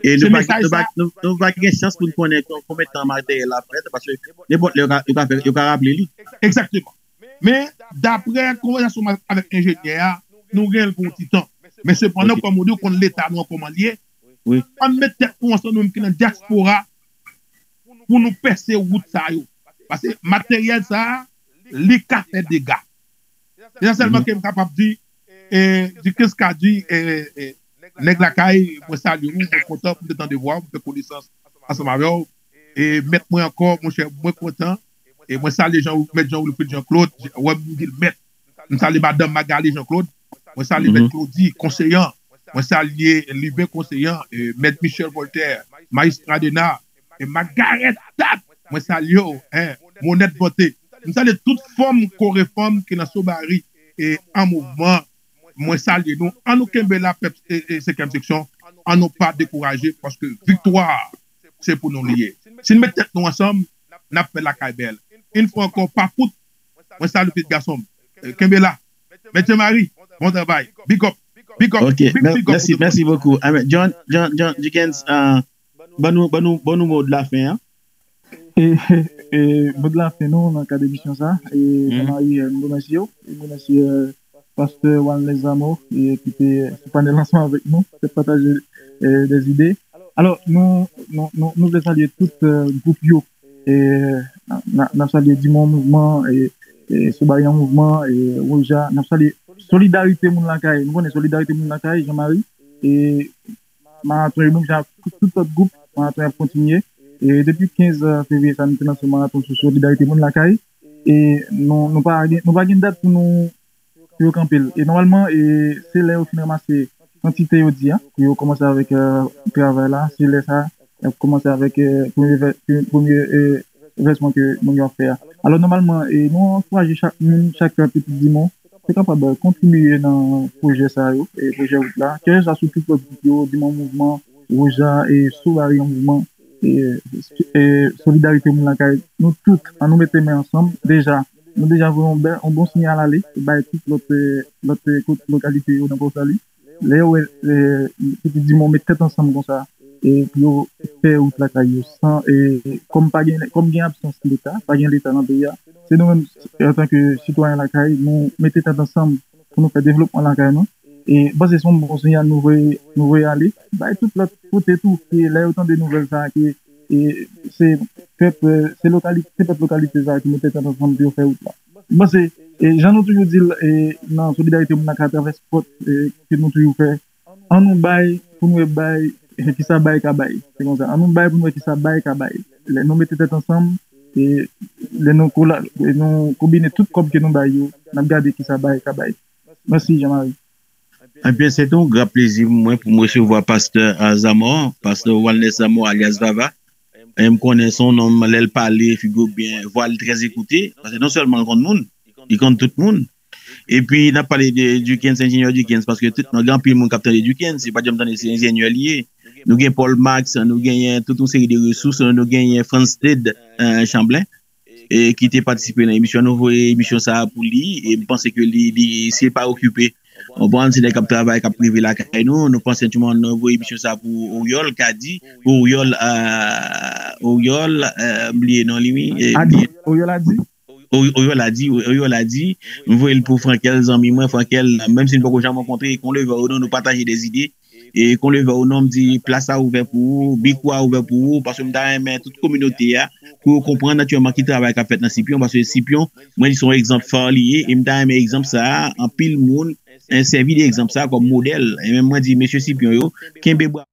E nou pa, nou pa, nou, nou pa gen chans pou n konnen kon- konbyen tan materyèl la fèt, paske nenpòt lè yo ka, yo ka, fè, yo ka raple li. Egzakteman. Men, daprè konvèsasyon avèk enjenyè a, nou gen l pou yon ti tan. Men sepandan, kòm ou di, ou konn leta nou an kòman l ye. Wi. Ann met tèt nou ansanm, nou menm ki nan dyaspora, pou nou pèse wout sa yo. Paske materyèl sa a, li ka fè dega. Se sa sèlman ke m kapab di, e, Dikens ka di, e, e, nèg lakay, mwen salye w, mwen kontan pou m te tande vwa w, pou m fè konesans ansanm avè w. E mèt mwen ankò, monchè, mwen kontan. E mwen salye Jean, mèt Jean Wilfrid Jean Claude, wè m di l mèt. M salye madanm Magali Jean Claude. Mwen salye mèt Claudy, konseyan. Mwen salye Liben, konseyan. E mèt Michel Voltaire, majistra dena. E Magarèt Tat, mwen salye w, en, Monèt Vante. M salye tout fanm Korefanm ki nan Sobari e an mouvman. Mwen salye nou. An nou kenbe la, pèp e, e senkyèm seksyon. An nou pa dekouraje, paske viktwa se pou nou li ye. Si n met tèt nou ansanm, n ap fè lakay bèl. Yon fwa ankò, Papout, mwen salye w, pitit gason m. E, kenbe la. Mèt Jean Marie, bon travay. Big up. Big up. Ok, big, mè- big up mèsi, pou tout mèsi moun. Bokou. Amen. John, John, John Dickens, euh, ban nou, ban nou, ban nou mo de la fen an. E, e, mo de la fen nou nan kad emisyon sa, e, Jean Marie, euh, nou remèsye w, e nou remèsye, euh, pastè Wanles Zamò, e, ki te sou panèl ansanm avèk nou, te pataje, e, de zide. Alò, nou, nou, nou, nou vle salye tout, euh, gwoup yo, e, n a, n a, n ap salye Dimon Mouvman, e, e, Soubari an Mouvman, e, Wouja, n ap salye Solidarite Moun Lakay. Nou konnen Solidarite Moun Lakay, Jean Marie, e, Maraton yo, menm jan ak tout, tout lòt gwoup, maraton ap kontinye. E depi kenz fevriye sa, nou te lanse yon maraton sou solidarite moun lakay. E nou, nou pa gen, nou pa gen dat pou nou, pou yo kanpe l. E nòmalman, e se lè yo fin ranmase kantite yo di a, pou yo kòmanse avèk, e, travay la, se lè sa, y ap kòmanse avèk, e, premye vè-, premye, e, vèsman ke moun yo ap fè a. Alò, nòmalman, e nou ankouraje chak moun, chak, e, pitit Dimon, te kapab, e, kontribiye nan pwojè sa yo, e pwojè wout la, kèlkeswa sou tout lòt gwoup yo, Dimon Mouvman, Wouja, e Soubari an Mouvman, e, e Solidarite Moun Lakay, nou tout, an nou mete men ansanm, deja, nou deja voye yon bèl, yon bon siyal ale, bay tout lòt, e, lòt, e, kot lokalite yo nan Pòsali. Lè yo wè, e, pitit Dimon met tèt ansanm konsa, e pou yo fè wout lakay yo san, e kòm pa gen, kòm gen absans leta, pa gen leta nan peyi a, se nou menm, antanke sitwayen lakay, nou mete tèt ansanm pou nou fè devlopman lakay nou. E m panse se yon bon siyal nou voye, nou voye ale, bay tout lòt kote tou, ke lè yo tande nouvèl sa a, ke, e, se pèp, e, se lokali-, se pèp lokalite sa a ki mete tèt ansanm pou yo fè wout la. M panse, e, jan nou toujou di l, e, nan solidarite moun lakay atravè spòt, e, ke nou toujou fè, an nou bay, pou nou wè bay, kisa bay ka bay. Se konsa. An nou bay pou nou wè kisa bay ka bay. Lè nou mete tèt ansanm, e lè nou kola-, lè nou konbine tout kòb ke nou bay yo, n ap gade kisa bay ka bay. Mèsi, Jean Marie. Ebyen, se te yon gran plezi pou mwen pou m resevwa pastè, a, Zamò, pastè Walnes Zamò, alyas Vava. E m konnen se yon nonm, lè l pale, figi w byen, vwa l trè ekoute, paske non sèlman l konn moun, li konn tout moun. Epi, n ap pale de Dickens, enjenyè Dickens, paske tout, gen anpil moun k ap tande Dickens, yo pa t janm tande se enjenyè li ye. Nou gen Paul Max, nou genyen tout yon seri de resous, nou genyen Franz Ted, e, Chamblin. e ki te patisipe nan emisyon. Nou voye emisyon sa a pou li, e m panse ke li, li, si l pa okipe, w konprann, se nèg k ap travay, k ap rive lakay nou. Nou panse tout moun, nou voye emisyon sa a pou Oriol Kadi, pou Oriol, euh, Oriol, euh, m bliye non li, wi. E, Adi, Oriol Adi. Oriol Adi, Oriol Adi, m voye l pou Frankel, zanmi mwen, Frankel, menm si n poko janm rankontre, kon leve ou non, nou pataje de zide. E kon leve ou non, m di plas la ouvè pou ou, mikwo a ouvè pou ou, paske m ta renmen tout kominote a, pou yo konprann aktyèlman ki travay k ap fèt nan Sipyon, paske Sipyon, mwen di se yon egzanp fa li ye, e m ta renmen egzanp sa a, anpil moun, eh, sèvi de egzanp sa a kòm modèl. E menm mwen di, mesye Sipyon yo, kenbe bra